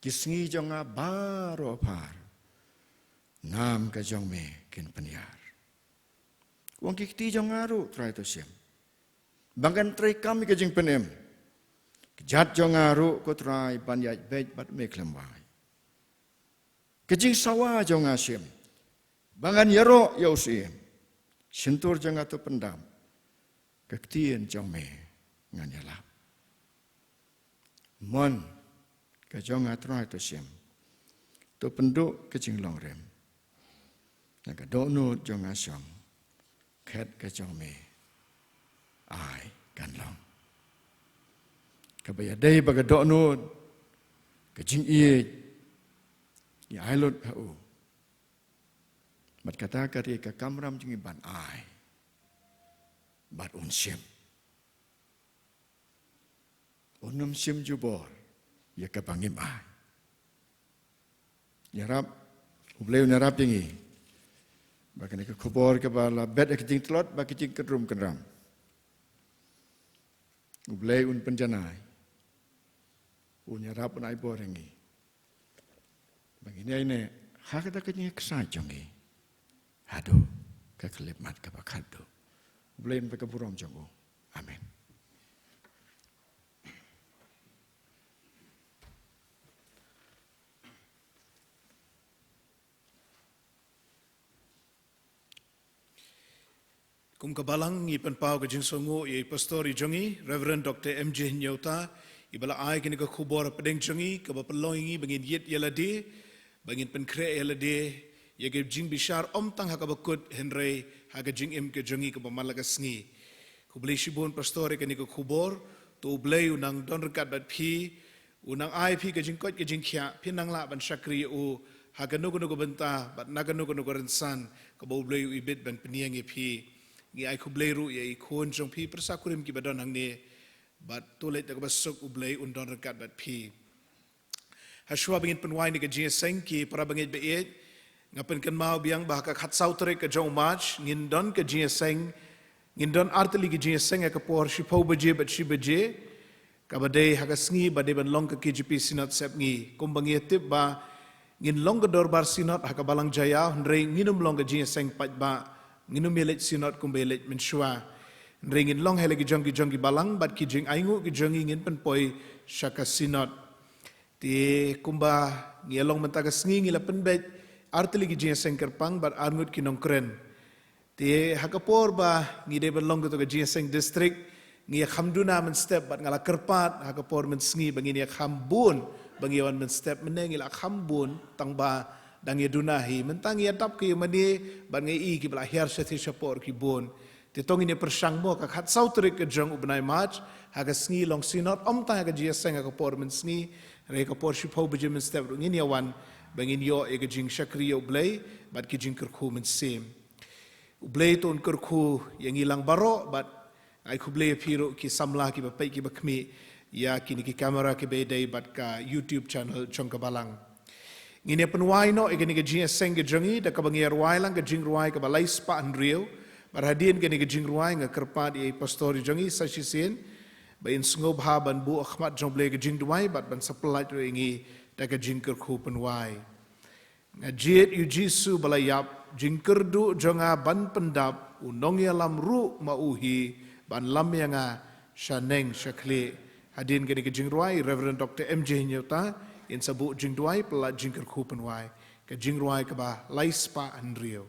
Ki sngi jong nga baroh phar, nam ka jong me kin pynïar. U ong ki kti jong nga ruh Trai to shim, ba ngan trei kam ïa ka jingpynim. Ka jait jong nga ruh ko Trai ban ïaid beit bad me khlem wai. Ka jingsawa jong nga shim, ba ngan ïaroh ïa u syiem. Shyntur jong nga to pyndap, ka ktien jong me ngan ïalap. Mon ka jong nga Trai to shim, to pynduh ka jinglong rim. Na ka dohnud jong nga shong, khet ka jong me ai kan long. Kaba ïadei bad ka dohnud, ka jingïeit, ngi ai lut ha u. Bad kata ka dei ka kamram jong ngi ban ai. Bad un shim. Un ym shim jubor ïa kaba ngim ai. Ïarap, U Blei un ïarap ïa ngi ba kane ka khubor kaba la bet ha ka jingtlot bad ka jingkynrum kynram, U Blei un pynjanai, un ïarap, un ai bor ïa ngi. Ba ngin ïaineh ha kata ka jingïaksaid jong ngi haduh ka khyllipmat kaba khatduh. U Blei un pynbha ka burom jong u. Amen. Kum ka balang ngi pynpaw ka jingsngewnguh ïa i pastor i jong ngi, Reverend Doctor M J Hynñiewta, iba la ai kane ka khubor hapdeng jong ngi, kaba pynlong ïa ngi ba ngin ïit ïa lade, ba ngin pynkhreh ïa lade ïa ka jingbishar ym tang ha kaba kut hynrei ha ka jingim ka jong ngi kaba man la ka sngi. Khublei shibun pastor ïa kane ka khubor, to U Blei un nang don ryngkat bad phi, un nang ai phi ka jingkoit ka jingkhiah, phin nang lah ban shakri ïa u ha kano kano ka bynta bad na kano kano ka rynsan kaba U Blei u ibit ban pynïeng ïa phi. Ngi ai khublei ruh ïa i khun jong phi, pyrsa kurim kiba don hangne, bad to leit da kaba suk, U Blei un don ryngkat bad phi. Hashwa ba ngin pynwai ïa ka jingïaseng, ki para bangeit ba ïeit, nga pynkynmaw biang ba ha ka khatsaw tarik ka jong u March ngin don ka jingïaseng, ngin don artylli ka jingïaseng ha ka por shiphew baje bad shi baje, kaba dei ha ka sngi ba dei ban long ka K J P Synod Sepngi. Kumba ngi ïatip ba ngin long ka Dorbar Synod ha ka Balang Jaiaw, hynrei ngin ym long ka jingïaseng paidbah, ngin ym ïaleit Synod kumba ïaleit mynshuwa. Hynrei ngin long ha la ki jong ki jong ki balang bad ki jingainguh ki jong ngi ngin pynpoi sha ka Synod. Te kumba ngi ïa long mynta ka sngi, ngi la pynbeit artylli ki jingïaseng kyrpang bad arngut ki nongkren. Te ha ka por ba ngi dei ban long kato ka jingïaseng district, ngi ïa kham duna mynstep bad nga la kyrpad ha ka por mynsngi ba ngin ïa kham bun, ba ngi ïa wan mynstep. Mynne ngi la kham bun tang ba dang ïa duna hi. Mynta ngi ïa dap ki ïa mane bad ngi i kiba la hiar shathie shapoh ki bun. Te to ngin ïa pyrshang mo, ka khatsaw tarik ka jong u bnai March, ha ka sngi long Synod, ym tang ha ka jingïaseng ha ka por mynsngi, hynrei ha ka por shiphew baje mynstep ruh ngin ïa wan ba ngin ïoh ïa ka jingshakri ïa U Blei bad ki jingkyrkhu mynsiem. U Blei to un kyrkhu ïa ngi lang baroh bad ai khublei ïa phi ruh ki samla kiba peit kiba khmih. ïa kine ki kamera kiba dei bad ka YouTube channel jong ka Balang. Ngin ïa pynwai noh ïa kane ka jingïaseng ka jong ngi da kaba ngi ïa rwai lang ka jingrwai kaba lai spah hynriew. Bad hadien kane ka jingrwai nga kyrpad ïa i pastor jong ngi sa shisien ba in sngewbha ban buh ha khmat jong U Blei ka jingduwai bad ban sa pyllait ruh ïa ngi da ka jingkyrkhu pynwai. Nga jied ïa u Jisu ba la ïap, jingkyrduh jong nga ban pyndap, u nongïalam ruh ma u hi ban lam ïa nga sha neng sha khlieh. Hadien kane ka jingrwai, Reverend Doctor M J Hynñiewta in sa buh jingduwai pyllait jingkyrkhu pynwai. Ka jingrwai kaba lai spah hynriew.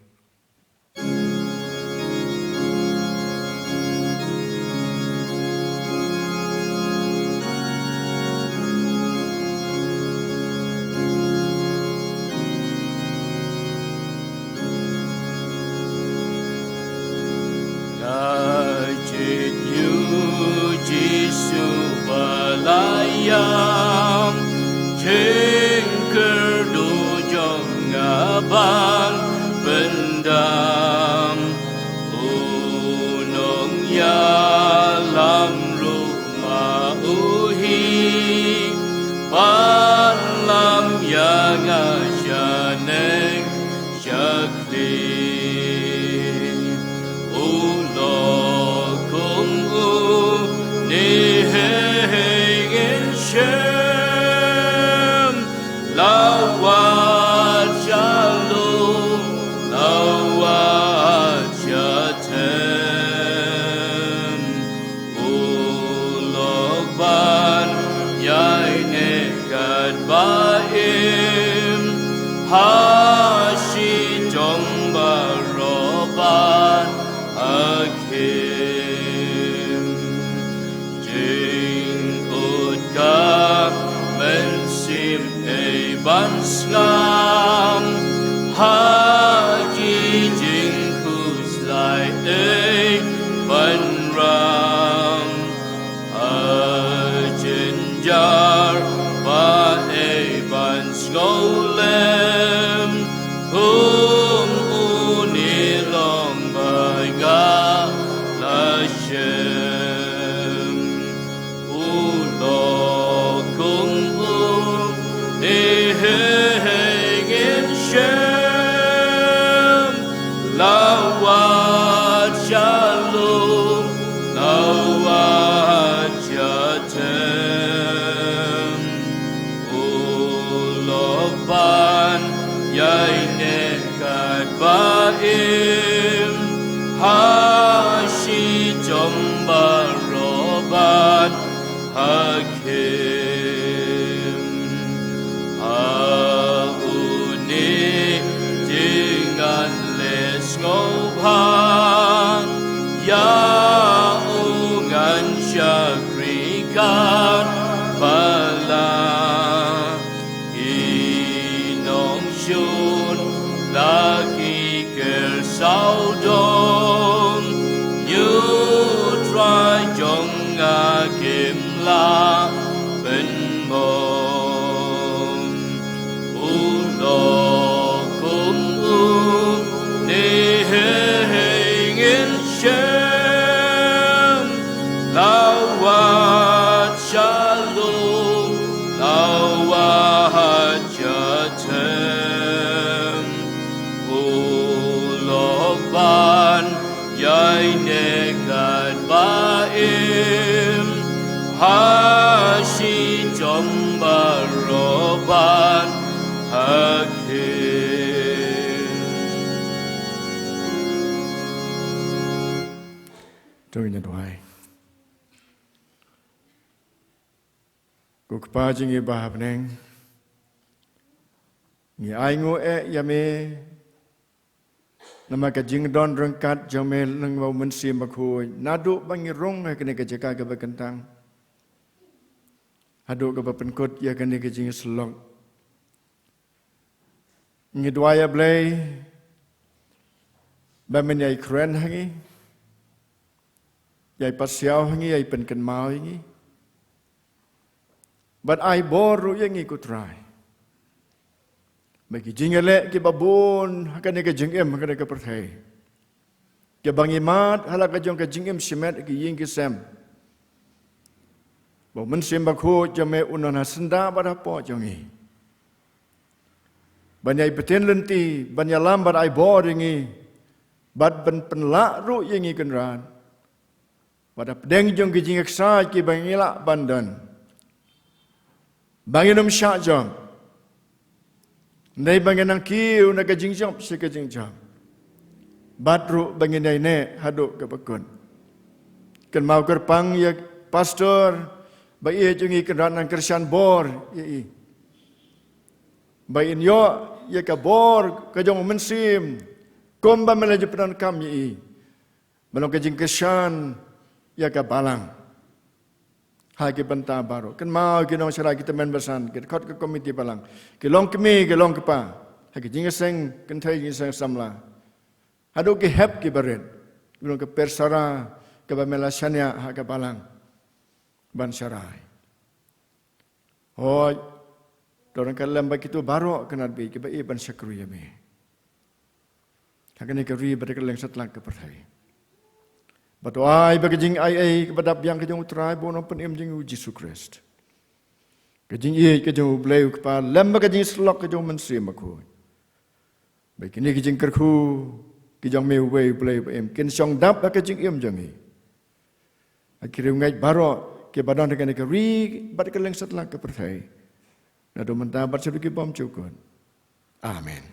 Nga jied ïa u Jisu ba la ïap, jingkyrduh jong nga ban pyndap, u nongïalam ruh ma u hi ban lam ïa nga sha neng sha khlieh. U lok kum une hynrei ngin shem, la wad sha lum, la wad sha them. U lok ban ïaineh katba im ha shitom baroh ban ha khim. Jingud ka mynsiem ei ban sngap ha ki jingkhuslai ei ban ram. Ha jynjar ba ei ban sngewlem, kum une long ba nga la shem. U lok kum une hynrei ngin shem, la wad sha lum, la wad sha them. U lok ban ïaineh katba im ha shitom baroh ban ha khim. Ha une jingïaleh sngewbha ïa u ngan shakri katba lah. Ki nongshun la ki ker sawdong, ïa U Trai jong nga kim lah pynmong. U lok kum une hynrei ngin shem, la wad sha lum, la wad sha them. U lok ban ïaineh katba im ha shitom baroh ban ha khim. To ngin ïa duwai. Ko Kpa jong ngi ba ha bneng, ngi ainguh eh ïa me namar ka jingdon ryngkat jong me lyngba u Mynsiem Bakhuid, naduh ba ngi rung ha kane ka jaka kaba kyntang haduh kaba pynkut ïa kane ka jingïasyllok. Ngi duwai, ïa Blei, ba men ïai kren ha ngi, ïai pasiaw ha ngi, ïai pynkynmaw ïa ngi, bad ai bor ruh ïa ngi, ko Trai, ba ki jingïaleh kiba bun ha kane ka jingim, ha kane ka pyrthei, kiba ngi mad ha la ka jong ka jingim shimet ha ki ïing ki sem, ba u Mynsiem Bakhuid jong me un don ha syndah bad hapoh jong ngi, ban ïai btin lynti, ban ïalam bad ai bor ïa ngi, bad ban pynlah ruh ïa ngi Kynrad, bad hapdeng jong ki jingïaksaid kiba ngi lah ban don, ba ngin ym shah jop, ne ba ngin nang kiew na ka jingjop sha ka jingjop, bad ruh ba ngin ïai neh haduh kaba kut. Kynmaw kyrpang ïa pastor, ba ïeit jong ngi Kynrad, nang kyrshan bor ïa i, ba in ïoh ïa ka bor ka jong u Mynsiem, kumba me la ju pyndonkam ïa i, ban long ka jingkyrshan ïa ka balang ha ki bynta baroh. Kynmaw ki nongshakri, ki tymmen basan, ki dkhot ka komiti balang, ki longkmie ki longkpa, ha ki jingïaseng kynthei, jingïaseng samla, haduh ki hep ki barit, ki long ka persara kaba me la shaniah ha ka balang ban sharai. Hooid, to nang kyrkhu lem bad kito baroh, Kynrad, kiba ïeit ban shakri ïa me ha kane ka ri bad ka kylleng satlak ka pyrthei. Bad to ai ba ka jingaiei kaba dap biang ka jong U Trai bad U Nongpynim jong ngi U Jisu Khrist, ka jingïeit ka jong U Blei U Kpa lem bad ka jingïasyllok ka jong U Mynsiem Bakhuid, ba kine ki jingkyrkhu ki jong me uwei U Blei uba im, kin shong dap ha ka jingim jong ngi, ha ki riewngeit baroh kiba don ha kane ka ri bad ka kylleng satlak ka pyrthei, naduh mynta bad shaduh ki bymjukut. Amen.